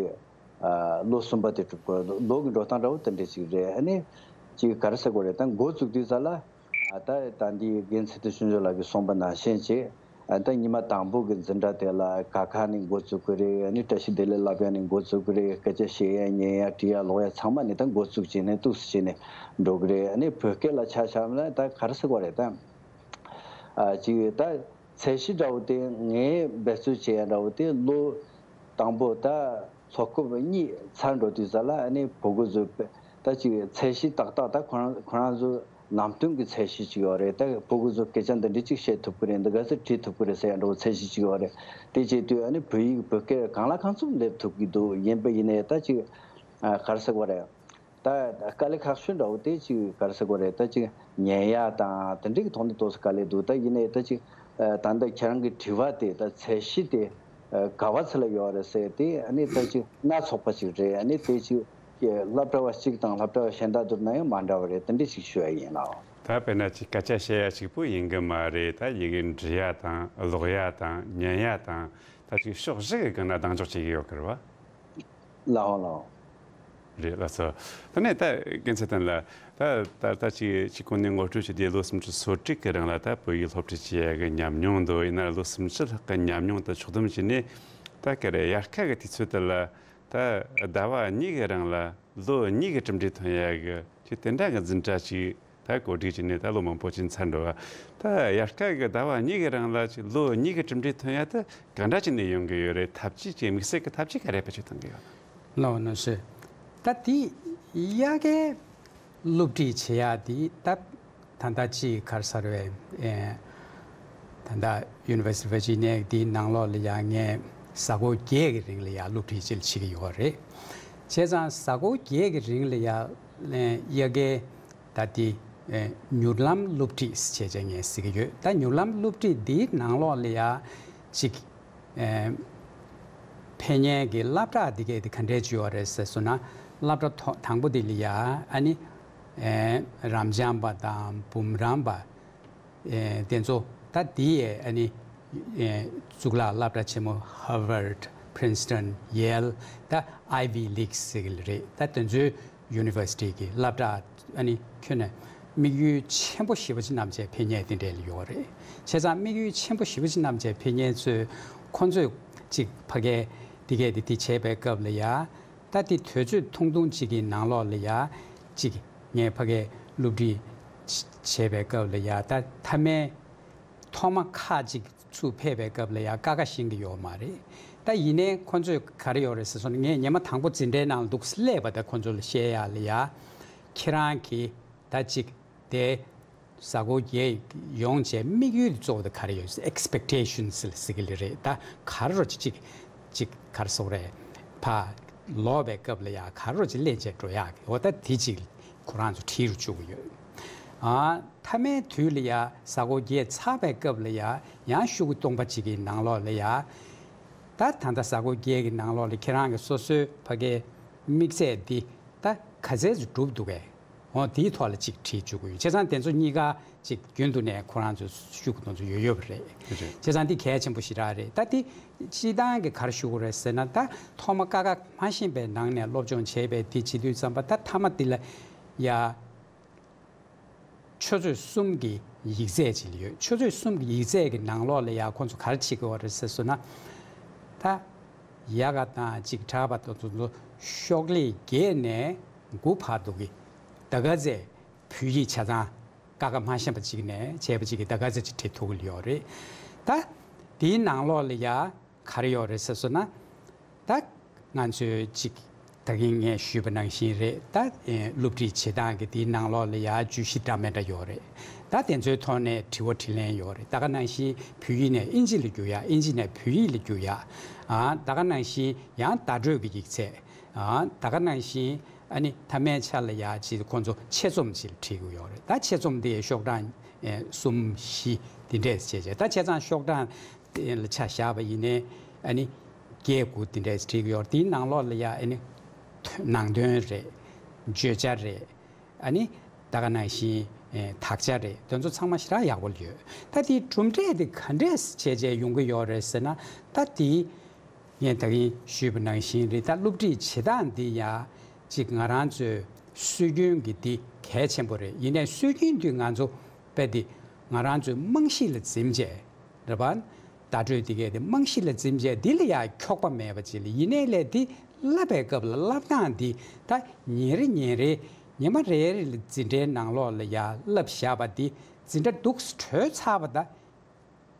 ཨ་ལོ་གསུམ་པ་དེ་གྲུབ་ཀྱི་རེད། ལོ་གི་འགྲོ་སྟངས་འདྲ་བོ་དེ་འདྲ་ཅིག་རེད། ཨ་ནི་ཅིག་ག་རེ་ཟེར་དགོས་རེད། ད་འགོ་བཙུགས་དུས་ཙམ་ལ། ཨ་ད་ད་འདི་རྒན་ཚེ་བརྟན་ཆོས་འབྱོར་ལགས་ཀྱིས་གསུངས་པ་ནང་བཞིན་བྱས། ཨ་ད་ཉི་མ་དང་པོ་གི་འཛིན་གྲྭ་དེ་ལ་ཀ་ཁ་ནས་འགོ་བཙུགས་ཀྱི་རེད། ཨ་ནི་བཀྲ་ཤིས་བདེ་ལེགས་བསླབ་ཡག་ནས་འགོ་བཙུགས་ཀྱི་རེད། སྐད་ཆ་བཤད་ཡག་ཉན་ཡག་འབྲི་ཡག་ཀློག་ཡག་ཚང་མ་ནས་ད་འགོ་བཙུགས་བྱས་ནས་ཏོག་ཙམ་བྱས་ནས་འགྲོ་གི་རེད། ཨ་ནི་བོད་སྐད་ལ་ཆ་བཞག་ན་ད་ག་རེ་ཟེར་དགོས་རེད། ད་ཨ་ཅིག་ད་ཚད་གཞི་འདྲ་བོ་དེ་ངས་འབད་རྩོལ་བྱེད་ཡག་འདྲ་བོ་དེ་ལོ་དང་པོ་ད་སློབ་སྐབས་གཉིས་ཚར་འགྲོ་དུས་ཙམ་ལ། ཨ་ནི་ཕྲུ་གུ་ཚོ་ད་ཅིག་ཚད་གཞི་ཏག་ཏག་ད་ཁོ་རང་ཁོ་རང་ཚོ་ནང་དོན་གྱི་ཚད་གཞི་ཅིག་ཡོད་རེད། ད་ཕྲུ་གུ་ཚོ་སྐད་ཆ་འདི་འདྲ་ཅིག་བཤད་ཐུབ་ཀྱི་རེད། འདི་ག་ཚོད་བྲིས་ཐུབ་ཀྱི་རེད་ཟེར་ཡག་འདྲ་བོ་ཚད་གཞི་ཅིག་ཡོད་རེད། དེ་བྱེད་དུས་ཨ་ནི་བོད་ཡིག་བོད་སྐད་གང་ལ་གང་འཚམ་སླེབས་ཐུབ་ཀྱི་འདུག་ཡིན་པ་ཡིན་ནའི་ད་ཅིག་ཨ་ག་རེ་ཟེར་དགོས་རེད། ད་དཀའ་ལས་ཁག་ཤོས་འདྲ་བོ་དེ་ཅིག་ག་རེ་ཟེར་དགོས་རེད། ད་ཅིག་ཉན་ཡག་དང་དེ་འདྲའི་གི་ཐོག་ནས་ཏོག་ཙམ་དཀའ་ལས་འདུག་ད་ཡིན་ནའི་ད་ཅིག་ཨ་ད་ལྟ་ཁྱེད་རང་གི་དྲི་བ་དེ་ད་ཚད་གཞི་དེ་ཨ་ག་བ་ཚོ་ལ་ཡོད་རེད་ཟེར་དེ། ཨ་ནི་ད་ཅིག་སྣ་ཚོགས་པ་ཅིག་རེད། ཨ་ནི་དེ་ཅིག་སློབ་གྲྭ་བ་གཅིག་དང་སློབ་གྲྭ་བ་གཞན་དག་བསྡུར་ན་ཡང་མ་འདྲ་བ་རེད། དེ་འདྲ་ཞིག་ཞུ་ཡག་ཡིན་ལགས། ད་དཔེར་ན་ཅིག་སྐད་ཆ་བཤད་ཡག་གཅིག་པུ་ཡིན་གི་མ་རེད། ད་ཡི་གེ་འབྲི་ཡག་དང་ཀློག་ཡག་དང་ཉན་ཡག་དང་ད་ཅིག་ཕྱོགས་བཞི་གི་སྒང་ལ་གདེང་འཇོག་བྱེད་ཀྱི་ཡོད་གི་རེད་བ། ལགས་འོང་ལགས་འོང་། རེད་ལགས་སོ། ད་ནས་ད་རྒན་ཚེ་བརྟན་ལགས། ད་ད་ལྟ་ཅིག་ཅིག་གོང་ནས་ངོ་སྤྲོད་བྱས་ཏེ་ལོ་སུམ་ཅུ་སོ་དྲུག་གི་རིང་ལ་ད་བོད་ཡིག་སློབ་ཁྲིད་བྱེད་ཡག་གི་ཉམས་མྱོང་འདུག་ཡིན་ན་ལོ་སུམ་ཅུ་ལྷག་གི་ཉམས་མྱོང་དེ་ཕྱོགས་བསྡོམས་བྱས་ནས། ད་ག་རེ་དབྱར་ཁ་གི་དུས་ཚོད་དེ་ལ་ད་ཟླ་བ་གཉིས་ཀྱི་རིང་ལ་ལོ་གཉིས་ཀྱི་གྲུབ་འབྲས་ཐོན་ཡག་གི་ཅིག་དེ་འདྲ་གི་འཛིན་གྲྭ་ཅིག་ད་གོ་སྒྲིག་བྱས་ནས་ད་ལོ་མང་པོ་ཅིག་ཚར་འགྲོ་བ། ད་དབྱར་ཁ་གི་ཟླ་བ་གཉིས་ཀྱི་རིང་ལ་ཅིག་ལོ་གཉིས་ཀྱི་གྲུབ་འབྲས་ཐོན་ཡག་དེ་ག་འདྲ་བྱས་ནས་ཡོང་གི་ཡོད་རེད། ཐབས་ཇུས་ཅིག་དམིགས་བསལ་གྱི་ཐབས་ཇུས་ག་རེ་བེད་སྤྱོད་གཏོང་གི་ཡོད། ལགས་འོང་། ནོར་སྲིད། ད་དེ་དབྱར་ཁའི་སློབ་ཁྲིད་བྱེད་ཡག་དེ་ད་ད་ལྟ་ཅིག་ག་རེ་ཟེར་བས། ཨེ་ད་ལྟ་University of Virginia འདིའི་ནང་ལོགས་ལ་ཡ་ངས་གཟའ་འཁོར་བརྒྱད་ཀྱི་རིང་ལ་ཡ་སློབ་ཁྲིད་ཅིག་བྱེད་ཀྱི་ཡོད་རེད། བྱས་ཙང་གཟའ་འཁོར་བརྒྱད་ཀྱི་རིང་ལ་ཡ་དབྱར་ཁའི་ད་དེ་ཨེ་མྱུར་ལམ་སློབ་ཁྲིད་ཟེར་བྱས་ངས་ཟེར་གྱི་ཡོད། ད་མྱུར་ལམ་སློབ་ཁྲིད་འདིའི་ནང་ལོགས་ལ་ཡ་ཅིག་ཨེ་ཕན་ཉན་གྱི་སློབ་གྲྭ་འདི་གས་དེ་ག་འདྲས་ཅིག་ཡོད་རེད་ཟེར་སོང་ན། སློབ་གྲྭ་ཐོག་དང་པོ་དེ་ལ་ཡ་ཨ་ནི་ཨེ་རབ་འབྱམས་པ་དང་འབུམ་རམས་པ། ཨེ་དེ་ཚོ་ད་དེ་ཡས་ཨ་ནི་ཨེ་གཙུག་ལག་སློབ་གྲྭ་ཆེན་མོ་Harvard, Princeton, Yale ད་Ivy League ཟེར་གྱི་རེད། ད་དེ་ཚོའི་University གི་སློབ་གྲྭ་ཨ་ནི་ཁྱོན་ནས་ དམིགས་ཡུལ་ཆེན་པོ་ཞེ་པོ་ཅིག་བསྣམས་བྱས་ཕེབས་མཁན་དེ་འདྲས་ལ་ཡོད་རེད། བྱས་ཙང་དམིགས་ཡུལ་ཆེན་པོ་ཞེ་པོ་ཅིག་བསྣམས་བྱས་ཕེབས་མཁན་ཚོས་ཁོང་ཚོས་ཁ་སྐད་དེ་གས་དེ་དེ་བྱས་པའི་སྐབས་ལ་ཡ། ད་དེ་དུས་ཚོད་ཐུང་ཐུང་ཅིག་གི་ནང་ལོགས་ལ་ཡ། ཅིག་ངས་ཕ་གིར་སློབ་ཁྲིད་བྱས་པའི་སྐབས་ལ་ཡ། ད་མཐའ་མའི་ཐོག་མ་ཁག་ཅིག་ཚུར་ཕེབས་པའི་སྐབས་ལ་ཡ་ཀ་ཁ་ཤེས་ཀྱི་ཡོད་མ་རེད། ད་ཡིན་ནའི་ཁོ་ཚོས་ག་རེ་ཡོད་རེད་ཟེར་སོང་ན། ངས་ཉི་མ་དང་པོ་འཛིན་གྲྭའི་ནང་ལ་འདུག་སླེབས་པ་དང་ཁོ་ཚོ་ལ་བཤད་ཡག་ལ་ཡ། ཁྱེད་རང་གིས་ད་ཅིག་དེ་གཟའ་འཁོར་བརྒྱད་ཡོང་བྱས་དམིགས་ཡུལ་གཙོ་བོ་དེ་ག་རེ་ཡོད། ཨེག་སི་པེག་ཊེ་ཤན་ཟེར་གི་ལེ་རེད། ད་ག་རེ་རོ་ཅིག་ཅིག་ཅིག་ག་རེ་ཟེར་དགོས་རེད། ཕར་ལོག་པའི་སྐབས་ལ་ཡ་ག་རེ་རོ་ཅིག་ལེན་བྱས་འགྲོ་ཡག་གི། འོ་ད་དེ་ཅིག་ཁོ་རང་ཚོ་བྲིས་རུ་བཅུག་གི་ཡོད། ཨ། མཐའ་མའི་དུས་ལ་ཡ་གཟའ་འཁོར་བརྒྱད་ཚར་བའི་སྐབས་ལ་ཡ་ཡང་ཤོག་གུ་སྟོང་པ་ཅིག་གི་ནང་ལོགས་ལ་ཡ། ད་ད་ལྟ་གཟའ་འཁོར་བརྒྱད་ཀྱི་ནང་ལོགས་ལ་ཁྱེད་རང་གི་སོ་སོའི་ཕ་གིའི་དམིགས་ཚད་འདི་ད་ག་ཚད་ཅིག་འགྲུབ་འདུག་གས། འོ་དེའི་ཐོག་ལ་ཅིག་བྲིས་བཅུག་གི་ཡོད། བྱས་ཙང་དེ་ཚོ་གཉིས་ཀ་ཅིག་རྒྱུན་དུ་ནས་ཁོ་རང་ཚོ་ཤོག་གུ་དེ་ཚོ་ཡོད་ཡོད་པ་རེད། རེད། བྱས་ཙང་འདི་གལ་ཆེན་པོ་ཞེ་དྲག་རེད། ད་འདི་སྤྱིར་བཏང་གི་ག་རེ་ཞུ་དགོས་རེད་ཟེར་ན། ད་ཐོག་མ་ཀ་ཁ་མ་ཤེས་པའི་ནང་ནས་སློབ་སྦྱོང་བྱས་པའི་འདི་བྱེད་དུས་ཙམ་པ། ད་མཐའ་མ་འདི་ལ་ཡ། ཆུ་ཚོད་གསུམ་གྱི་ཡིག་ཚད་ཅིག་ཡོད། ཆུ་ཚོད་གསུམ་གྱི་ཡིག་ཚད་ཀྱི་ནང་ལོགས་ལ་ཡ་ཁོང་ཚོ་ག་རེ་བྱེད་ཀྱི་ཡོད་རེད་ཟེར་སོང་ན། ད་ཡ་ག་དང་ཅིག་གྲྭ་པ་དང་དེ་ཚོ་ཤོག་ལྷེ་བརྒྱད་ནས་དགུ་བར་དུ་གི་ད་ག་ཚད་བོད་ཡིག་ཆ་ཚང་ཀ་ཁ་མ་ཤེས་པ་ཅིག་ནས་བྱས་པ་ཅིག་གི་ད་ག་ཚད་ཅིག་བྲིས་ཐུབ་ཀྱི་ཡོད་རེད། ད་དེའི་ནང་ལོགས་ལ་ཡ། ག་རེ་ཡོད་རེད་ཟེར་སོང་ན། ད་ང་ཚོའི་ཅིག་ད་གིན་ངས་ཞུས་པ་ནང་བཞིན་རེད། ད་ཨེ་སློབ་ཁྲིད་བྱེད་སྟངས་ཀྱི་དེའི་ནང་ལོགས་ལ་ཡ་བརྗོད་གཞི་འདྲ་མི་འདྲ་ཡོད་རེད། ད་དེ་ཚོའི་ཐོག་ནས་དྲི་བ་དྲིས་ལན་ཡོད་རེད། ད་ག་ནང་བཞིན་བོད་ཡིག་ནས་ཨིན་ཇི་ལ་བསྒྱུར་ཡ། ཨིན་ཇི་ནས་བོད་ཡིག་ལ་བསྒྱུར་ཡ། ཨ། ད་ག་ནང་བཞིན་ཡང་བརྡ་སྤྲོད་ཀྱི་ཡིག་ཚད། ཨ། ད་ག་ནང་བཞིན་ཨ་ནི་མཐའ་མའི་ཆ་ལ་ཡ་ཅིག་ཁོང་ཚོ་ཆེད་རྩོམ་ཅིག་བྲིས་ཀྱི་ཡོད་རེད། ད་ཆེད་རྩོམ་དེ་ཤོག་གྲངས་ཨེ་གསུམ་བཞི་དེ་འདྲས་བྱས་བྱས། ད་བྱས་ཙང་ཤོག་གྲངས་ལ་ཆ་བཞག་པ་ཡིན་ནའི་ཨ་ནི་བརྒྱད་དགུ་དེ་འདྲས་བྲིས་ཀྱི་ཡོད། དེའི་ནང་ལོགས་ལ་ཡ་ཨ་ནི་ནང་དོན་རེད། བརྗོད་བྱ་རེད། ཨ་ནི་ད་ག་ནང་བཞིན་ཨེ་དག་ཆ་རེད། དེ་ཚོ་ཚང་མ་ཞེ་དྲག་ཡག་པོ་ཡོད། ད་དེའི་གྲུབ་འབྲས་དེ་ག་འདྲས་བྱས་བྱས་ཡོང་གི་ཡོད་རེད་ཟེར་ན། ད་དེའི་ངས་ད་གིན་ཞུས་པ་ནང་བཞིན་རེད། ད་སློབ་ཁྲིད་བྱེད་སྟངས་འདི་ཡ་ཅིག་ང་རང་ཚོའི་སྲོལ་རྒྱུན་གྱི་འདི་གལ་ཆེན་པོ་རེད། ཡིན་ནའི་སྲོལ་རྒྱུན་འདི་ང་ཚོ་དཔེ་འདི་ང་རང་ཚོའི་རྨང་གཞི་ལ་འཛིན་བྱས་རེད་པ། བརྡ་སྤྲོད་འདི་གས་དེ་རྨང་གཞི་ལ་འཛིན་བྱས་འདི་ལ་ཡ་འཁྱོག་པ་མེད་པ་ཅིག་ལ། ཡིན་ནའི་ལས་འདི་བསླབ་པའི་སྐབས་ལ་བསླབ་སྟངས་འདི་ད་ཉིན་རེ་ཉིན་རེ་ཉི་མ་རེ་རེ་ལ་འཛིན་གྲྭའི་ནང་ལོགས་ལ་ཡ་བསླབ་བཞག་པ་འདི་འཛིན་གྲྭ་འདུག་སེ་གྲོལ་ཚར་བ་ད།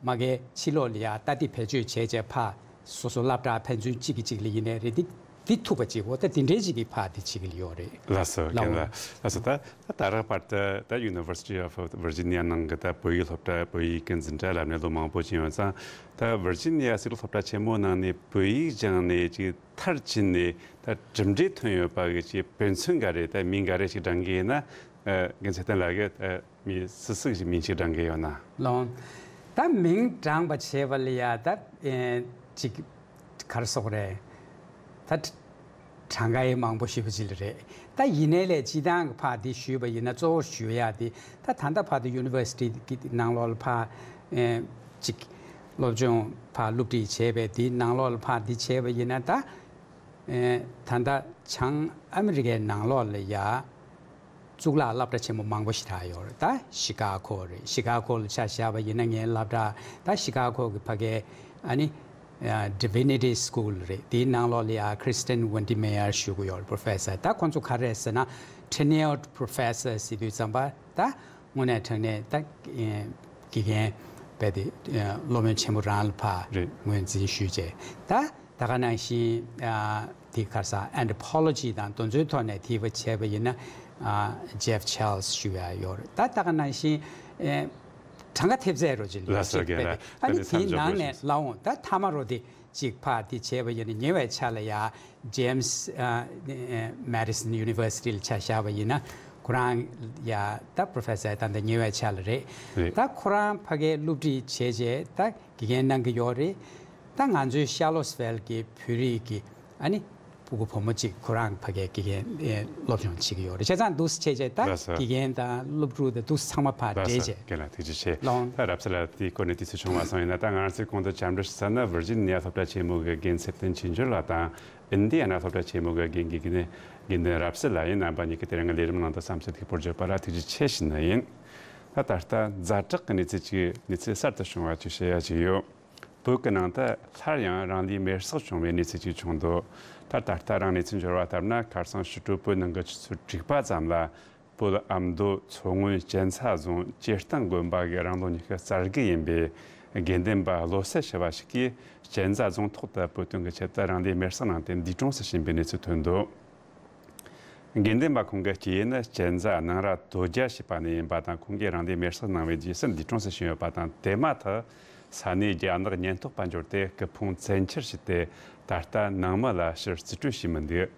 མ་གིའི་ཕྱི་ལོགས་ལ་ཡ་ད་འདི་བེད་སྤྱོད་བྱས་བྱས་ཕར་སོ་སོ་སློབ་གྲྭ་ཕན་ཚུན་གཅིག་གིས་གཅིག་ལ་ཡིན་ནའི་རེད། འདི་འདི་ཐུབ་པ་ཅིག་འོ་ད་འདི་འདྲའི་ཅིག་གི་ཕར་འདི་བྱེད་ཀྱི་ཡོད་རེད། ལགས་སོ། ལགས་འོ། རྒན་ལགས། ལགས་སོ། ད་ད་ད་རག་བར་དུ་ད་University of Virginia ནང་གི་ད་བོད་ཡིག་སློབ་གྲྭ། བོད་ཡིག་གི་འཛིན་གྲྭ་ལབ་ནས་ལོ་མང་པོ་ཕྱིན་ཡོད་ཙང་། ད་Virginia་སྲིད་ལོ་སློབ་གྲྭ་ཆེན་མོ་ནང་ནས་བོད་ཡིག་སྦྱངས་ནས་ཅིག་མཐར་ཕྱིན་ནས་ད་གྲུབ་འབྲས་ཐོན་ཡོད་པ་གི་ཅིག་དཔེ་མཚོན་འགའ་རེ། ད་མིང་འགའ་རེ་ཞིག་བགྲང་གི་ཡིན་ན། ཨ། རྒན་ཚེ་བརྟན་ལགས་ཀྱིས་ཨ་མི་སུ་སུ་ཞིག་མིང་ཞིག་བགྲང་གི་ཡོད་ན། ལོང་། ད་མིང་བགྲང་པ་བྱས་པ་ལ་ཡ་ད་ཨེ་ཅིག་ག་རེ་ཟེར་དགོས་རེད། ད་གྲངས་ཀ་ཡི་མང་པོ་ཞེ་པོ་ཅིག་ལ་རེད། ད་ཡིན་ནའི་ལས་སྤྱིར་བཏང་གི་ཕར་འདི་ཞུས་པ་ཡིན་ན། གཙོ་བོ་ཞུ་ཡ་འདི་ད་ད་ལྟ་བར་དུ་University གི་ནང་ལོགས་ལ་ཕར་ཨེ་ཅིག་སློབ་སྦྱོང་ཕར་སློབ་ཁྲིད་བྱས་པའི་འདིའི་ནང་ལོགས་ལ་ཕར་འདི་བྱས་པ་ཡིན་ན། ད་ཨེ་ད་ལྟ་བྱང་ཨ་མི་རི་ཀའི་ནང་ལོགས་ལ་ཡ་གཙུག་ལག་སློབ་གྲྭ་ཆེན་མོ་མང་པོ་ཞེ་དྲག་ཡོད་རེད། ད་ཤི་ཀ་གོ་རེད། ཤི་ཀ་གོ་ལ་ཆ་བཞག་པ་ཡིན་ན་ངའི་སློབ་གྲྭ། ད་ཤི་ཀ་གོ་གི་ཕ་གའི་ཨ་ནི་ཨ་Divinity School རེད། དེའི་ནང་ལོགས་ལ་ཡ་Kristin Windmeyer ཞུ་གི་ཡོད་རེད། Professor། ད་ཁོང་ཚོ་ག་རེ་རེད་ཟེར་ན་Tenured Professor ཟེར་དུས་ཙམ་པ་ད་དངོས་གནས་དྲང་གནས་ད་ཨེ་དགེ་རྒན་རྦད་དེ་ཨེ་སློབ་དཔོན་ཆེན་པོ་རང་ལ་ཕར་རེད། ངོས་འཛིན་ཞུས་བྱས། ད་ད་ག་ནང་བཞིན་ཨ་དེ་ག་རེ་ཟེར། Anthropology དང་དེ་ཚོའི་ཐོག་ནས་དེ་བ་བྱས་པ་ཡིན་ན་ཨ་Jeff Charles ཞུ་ཡ་ཡོད་རེད། ད་ད་ག་ནང་བཞིན་ཨེ་གྲངས་ཀ་ཐེབས་རྩ་རོ་ཅིག་ལ་ལགས་སོ། ཅིག་རྒན་རྦད་དེ། ལགས། ཨ་ནི་ད་ནི་དེའི་མཚམས་འཇོག་ནང་ནས་དགོས་ལབ་འོང་། ད་མཐའ་མ་རོ་དེ་ཅིག་ཕར་དེ་བྱས་པ་ཡིན་ན། ཉེ་བའི་ཆར་ལ་ཡ་James ཨ་ཨ་Madison University ལ་ཆ་བཞག་པ་ཡིན་ན། ཁོ་རང་ཡ་ད་Professor ད་ལྟ་ཉེ་བའི་ཆར་ལ་རེད། རེད། ད་ཁོ་རང་ཕ་གའི་སློབ་ཁྲིད་བྱས་བྱས་ད་དགེ་རྒན་གནང་གི་ཡོད་རེད། ད་ང་ཚོའི་Charlottesville གི་བོད་རིགས་ཀྱི་ཨ་ནི་ ཕྲུ་གུ་བུ་མོ་གཅིག་ཁོ་རང་ཕ་གིའི་དགེ་རྒན་ཨེ་སློབ་སྦྱོང་བྱེད་ཀྱི་ཡོད་རེད། བྱས་ཙང་འདུག་སེ་བྱས་བྱས་ད་ལགས་སོ། དགེ་རྒན་དང་སློབ་ཕྲུག་དང་འདུག་སེ་ཚང་མ་ཕར་ལགས་འབྲེལ་སོ། བྱས། རྒན་ལགས་ཐུགས་རྗེ་ཆེ། ལགས། ད་རབ་གསལ་ལགས་དེའི་སྐོར་ནས་དུས་ཚོད་ཆུང་བ་སོང་ཡིན་ན། ད་ང་རང་ཚོས་གོང་དུ་བཅར་འདྲི་ཞུ་ས་ནི་ཝིར་ཇི་ནི་ཡ་སློབ་གྲྭ་ཆེན་མོ་གི་རྒན་ཚེ་བརྟན་ཆོས་འབྱོར་ལགས་དང་། ཨིན་ཌི་ཡ་ན་སློབ་གྲྭ་ཆེན་མོ་གི་རྒན་དགེ་རྒན་དགེ་འདུན་རབ་གསལ་ལགས་ཡིན། རྣམ་པ་གཉིས་ཀྱིས་དེ་རིང་གི་ལས་རིམ་ནང་དུ་བསམ་ཚུལ་འདུག་སྤེལ་བརྗོད་པ་ལ་ཐུགས་རྗེ་ཆེ་ཞུ་ནི་ཡིན། ད་ད་ལྟ་ཛ་དྲག་གི་གནས་ཚུལ་ཅིག་གནས་ཚུལ་གསར་དུ་བྱུང་བ་ཅིག་བཤད་ཡ་ཅིག་ཡོད། བོད་ཀྱི་ནང་དུ་སླར་ཡང་རང་ལུས་མེར་སྲེག་བྱུང་བའི་གནས་ཚུལ་ཅིག་བྱུང་འདུག། ད་ད་ལྟ་རང་གནས་ཚུལ་འབྱོར་བ་ལྟར་ན། ཁ་སང་ཕྱི་དྲོ་བོད་ནང་གི་ཆུ་ཚོད་དྲུག་པ་ཙམ་ལ་བོད་ཨ་མདོ་མཚོ་སྔོན་གཅན་ཚ་རྫོང་སྐྱེར་སྟེང་དགོན་པ་གི་རང་ལོ་ཉི་ཤུ་རྩ་དགུ་ཡིན་པའི་དགེ་འདུན་པ་བློ་གསལ་ཞུ་བ་ཞིག་གིས་གཅན་ཚ་རྫོང་ཐོག་ཏུ་བོད་དོན་གྱི་ཆེད་དུ་རང་ལུས་མེར་སྲེག་གནང་སྟེ་འདས་གྲོངས་སུ་ཕྱིན་པའི་གནས་ཚུལ་ཐོན་འདུག། དགེ་འདུན་པ་ཁོང་གི་སྐྱེས་ཡུལ་ནི་གཅན་ཚ་སྣང་ར་རྡོ་རྒྱ་ཞེས་པ་ནས་ཡིན་པ་དང་། ཁོང་གིས་རང་ལུས་མེར་སྲེག་གནང་བའི་རྗེས་སུ་འདས་གྲོངས་སུ་ཕྱིན་ཡོད་པ་དང་། དེ་མ་ཐག་ས་གནས་རྒྱ་ནག་ཉེན་རྟོག་པ་འབྱོར་ཏེ་སྐུ་ཕུང་བཙན་འཁྱེར་བྱས་ཏེ། ད་ལྟ་ནང་མི་ལ་ཕྱིར་རྩིས་སྤྲོད་བྱས་མི་འདུག།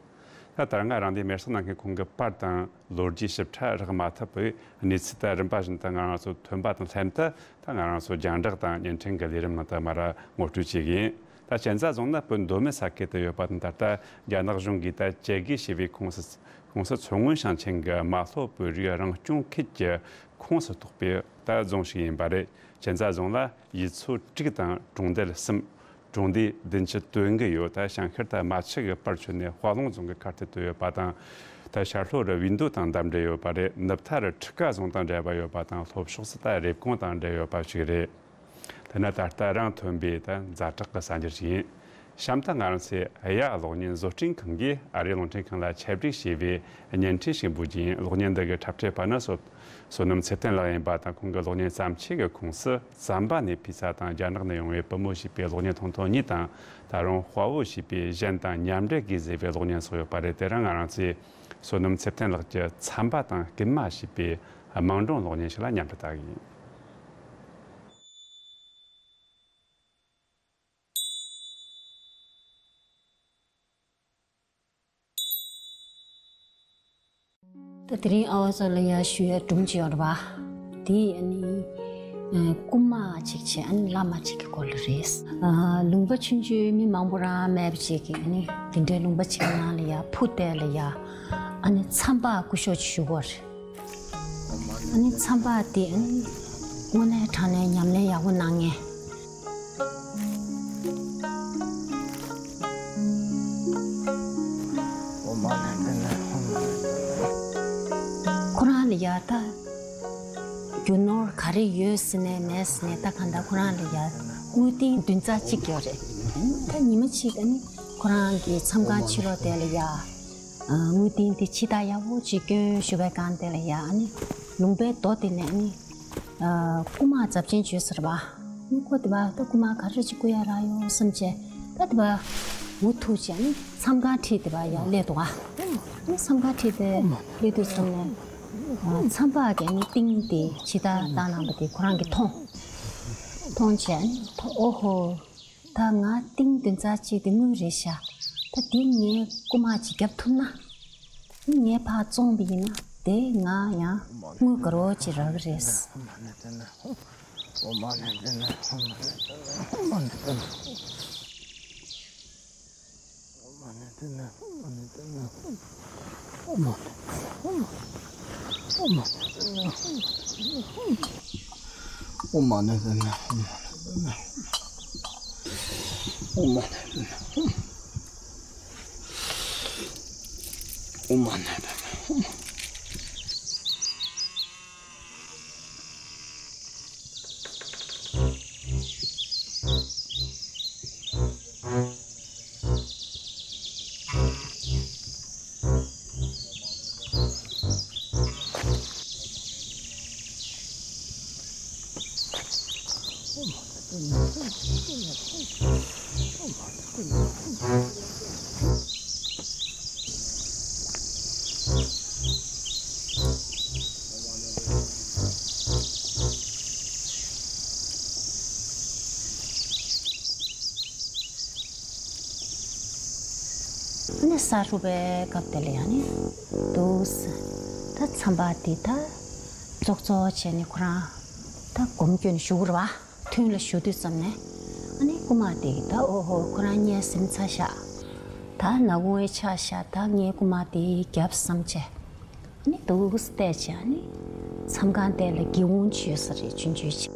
ད་ད་སྔ་རང་ལུས་མེར་སྲེག་གནང་མཁན་ཁོང་གི་པར་དང་ལོ་རྒྱུས་ཞིབ་ཕྲ་རག་མ་ཐུབ་པའི་གནས་ཚུལ་དེ་རིམ་པ་བཞིན་དུ་ང་རང་ཚོ་ཐོན་པ་དང་ལྷན་དུ། ད་ང་རང་ཚོ་རྒྱང་བསྒྲགས་དང་བརྙན་འཕྲིན་གྱི་ལས་རིམ་ནང་དུ་མར་ངོ་སྤྲོད་བྱེད་ཀྱི་ཡིན། ད་གཅན་ཚ་རྫོང་ནི་བོད་མདོ་སྨད་ས་ཁུལ་དུ་ཡོད་པ་དང་། ད་ལྟ་རྒྱ་ནག་གཞུང་གིས་ད་བཅད་བགོས་བྱས་པའི་ཁོངས་སུ་ཁོངས་སུ་མཚོ་སྔོན་ཞིང་ཆེན་གྱི་རྨ་ལྷོ་བོད་རིགས་རང་སྐྱོང་ཁུལ་གྱི་ཁོངས་སུ་གཏོགས་པའི་ད་རྫོང་ཞིག་ཡིན་པ་རེད། གཅན་ཚ་རྫོང་ལ་ཡུལ་ཚོ་དྲུག་དང་གྲོང་རྡལ་གསུམ། གྲོང་སྡེ་བདུན་ཅུ་དོན་དགུ་ཡོད། ད་ཞིང་ཤར་དང་རྨ་ཆུ་གི་བར་ཆོད་ནས་དཔའ་ལུང་རྫོང་གི་ཁ་ཐུག་ཏུ་ཡོད་པ་དང་། ད་ཤར་ལྷོ་རུ་བིས་མདོ་དང་འདབས་འབྲེལ་ཡོད་པ་རེད། ནུབ་མཐའ་རུ་ཁྲི་ཀ་རྫོང་དང་འབྲེལ་བ་ཡོད་པ་དང་། ལྷོ་ཕྱོགས་སུ་ད་རེབ་གོང་དང་འབྲེལ་ཡོད་པ་ཞིག་རེད། དེ་ནི་ད་ལྟ་རང་ཐོན་པའི་ད་ཛ་དྲག་གི་གསར་འགྱུར་ཞིག་ཡིན། གཤམ་དུ་ང་རང་ཚོས་ཨ་ཡ་གློག་བརྙན་བཟོ་སྐྲུན་ཁང་གིས་ཨ་རིའི་རླུང་འཕྲིན་ཁང་ལ་ཁྱབ་བསྒྲིགས་བྱས་པའི་བརྙན་འཕྲིན་ཞིག་འབུལ་རྒྱུ་ཡིན། གློག་བརྙན་འདི་གི་འཁྲབ་ཁྲིད་པ་ནི་བསོད་བསོད་ནམས་ཚེ་བརྟན་ལགས་ཡིན་པ་དང་། ཁོང་གི་གློག་བརྙན་བརྩམས་ཆོས་ཀྱི་ཁོངས་སུ། ཟམ་པ་ནས་ཕེབས་ས་དང་། རྒྱ་ནག་ནས་ཡོང་བའི་བུ་མོ་ཞེས་པའི་གློག་བརྙན་ཐུང་ཐུང་གཉིས་དང་། ད་རུང་དཔའ་བོ་ཞེས་པའི་གཞན་དང་མཉམ་འབྲེལ་དགོས་ཟེར་བའི་གློག་བརྙན་སོགས་ཡོད་པ་རེད། དེ་རིང་ང་རང་ཚོས་བསོད་ནམས་ཚེ་བརྟན་ལགས་ཀྱི་ཚན་པ་དང་རྐུན་མ་ཞེས་པའི་མིང་སྒྲོན་གློག་བརྙན་ཞིག་ལ་མཉམ་དུ་ལྟ་གི་ཡིན། ད་དེ་རིང་ཨ་བ་ཚོ་ལ་ཡ་ཞུ་ཡ་སྒྲུང་ཅིག་ཡོད་རེད་པ། དེ་ཨ་ནི་ཨ་རྐུན་མ་ཅིག་བྱས། ཨ་ནི་བླ་མ་ཅིག་གི་སྐོར་ལ་རེད། ཨ་ལུང་པ་ཆུང་ཆུང་མི་མང་པོ་རང་མེད་པ་ཅིག་གི། ཨ་ནི་དེ་འདྲའི་ལུང་པ་ཅིག་གི་ནང་ལ་ཡ་ཕུ་དེ་ལ་ཡ་ཨ་ནི་ཚན་པ་སྐུ་ཞབས་ཅིག་བཞུགས་ཡོད་རེད། ཨ་ནི་ཚན་པ་དེ་ཨ་ནི་དངོས་གནས་དྲང་གནས་ཉམས་ལེན་ཡག་པོ་གནང་མཁན། ཁོ་རང་ལ་ཡ་ད་རྒྱུ་ནོར་ག་རེ་ཡོད་ཟེར་ནའི་མེད་ཟེར་ནའི། ད་གང་ལྟར་ཁོ་རང་ལ་ཡ་དངུལ་རྟིང་བདུན་ཚར་གཅིག་ཡོད་རེད། ད་ཉི་མ་གཅིག་ཨ་ནི་ཁོ་རང་གི་མཚམས་ཁང་ཕྱི་ལོགས་དེ་ལ་ཡ། ཨ་དངུལ་རྟིང་དེ་ཕྱི་ཐག་ཡག་པོ་ཅིག་སྐྱོན་ཞུ་བའི་སྒང་དེ་ལ་ཡ། ཨ་ནི་ལུང་པའི་རྡོ་དེ་ནས་ཨ་ནི་ཨ་རྐུན་མ་རྫབ་ཆེན་བྱོས་ཟེར་བ། ཨ་ནི་ཁོ་དེ་བ་ད་རྐུན་མ་ག་རེ་ཅིག་རྐུ་ཡ་རག་ཡོང་བསམ་བྱས། ད་དེ་བ་འུ་ཐུག་བྱས། ཨ་ནི་མཚམས་ཁང་འཁྲིས་དེ་བ་ཡ་སླེབས་འདུག་ག། ཨ་ནི་མཚམས་ཁང་འཁྲིས་དེ་སླེབས་དུས་ཙམ་ནས་ཨ་ཚན་པ་གིས་ཨ་ནི་རྟིང་དེ་ཕྱི་ཐག་བཏང་གནང་བ་དེ་ཁོ་རང་གིས་མཐོང་། མཐོང་བྱས་ཨ་ནི་ཨོ་ཧོ། ད་ང་རྟིང་བདུན་ཚར་གཅིག་དེ་དངུལ་རེད་ཤག། ད་དེ་ངའི་རྐུན་མ་ཅིག་བརྒྱབ་ཐུབ་ན། ངས་ཕར་བཙོངས་པ་ཡིན་ན་དེ་ང་ཡང་དངུལ་དགའ་རོགས་ཅིག་རག་གི་རེད། ཨ་ནི་ས་རུབ་པའི་སྐབས་དེ་ལ་ཡང་ནི་འདུག་སེ། ད་ཚན་པ་དེ་ད་ཙོག་ཙོག་བྱས་ནས་ཁོ་རང་ད་སྒོམ་སྐྱོན་ཞུ་གི་རེད་བ། ཐུན་ལ་ཞུ་དུས་ཙམ་ནས་ཨ་ནི་རྐུན་མ་དེ་གིས་ད་ཨོ་ཧོ་ཁོ་རང་གཉིད་ཟིན་ཚར་ཤག། ད་ནག་ཁུང་བའི་ཆ་བཞག་ད་ངའི་རྐུན་མ་དེ་རྒྱབ་བསམ་བྱས། ཨ་ནི་འདུག་སེ་བལྟས་བྱས་ཨ་ནི་མཚམས་ཁང་དེ་ལ་སྒེའུ་ཁུང་ཅིག་ཡོད་ས་རེད། ཆུང་ཆུང་ཅིག་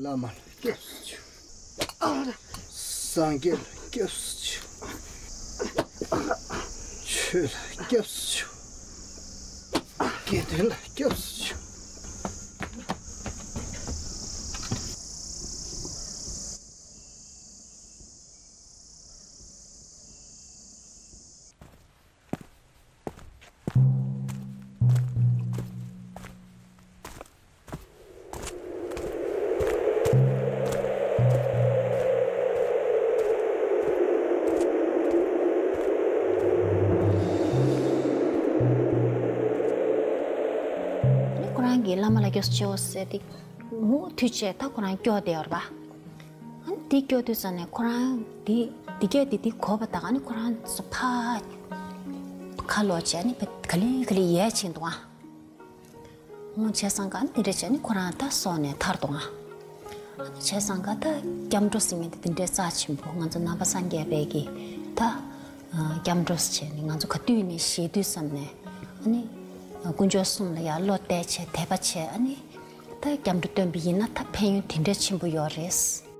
བླ་མ་ལ་སྐྱབས་སུ་མཆིའོ། སངས་རྒྱས་ལ་སྐྱབས་སུ་མཆིའོ། ཆོས་ལ་སྐྱབས་སུ་མཆིའོ། དགེ་འདུན་ལ་སྐྱབས་སུ་མཆིའོ། ཁོ་རང་གིས་བླ་མ་ལ་སྐྱབས་སུ་མཆིའོ་ཟེར་ཏེ་མུ་མཐུད་བྱས་ད་ཁོ་རང་སྐྱོར་བསྡད་ཡོད་རེད་པ། ཨ་ནི་དེ་སྐྱོར་དུས་ཙམ་ནས་ཁོ་རང་དེ་དེ་སྐད་དེ་དེ་གོ་བ་དང་ཨ་ནི་ཁོ་རང་ཚོ་ཕར་ཁ་ལོག་བྱས་ཨ་ནི་ག་ལེ་ག་ལེ་ཡལ་ཕྱིན་འདུག་ཨ། འོ་བྱས་ཙང་ག་ཨ་ནི་དེ་འདྲ་བྱས་ནས་ཁོ་རང་ད་སོང་ནས་ཐར་འདུག་ཨ། ཨ་ནི་བྱས་ཙང་ག་ད་སྐྱབས་འགྲོ་ཟེར་མཁན་དེ་དེ་འདྲའི་རྩ་ཆེན་པོ་ང་ཚོ་ནང་པ་སངས་རྒྱས་པའི་གི་ད་སྐྱབས་འགྲོ་ཟེར་བྱས་ནས་ང་ཚོ་ག་དུས་ནས་ཤེས་དུས་ཙམ་ནས་ཨ་ནི་དཀོན་མཆོག་གསུམ་ལ་ཡར་བློ་གཏད་བྱས་དད་པ་བྱས་ཨ་ནི། ད་སྐྱབས་འགྲོ་བཏོན་པ་ཡིན་ན་ད་ཕན་ཡོན་དེ་འདྲ་ཆེན་པོ་ཡོད་རེད།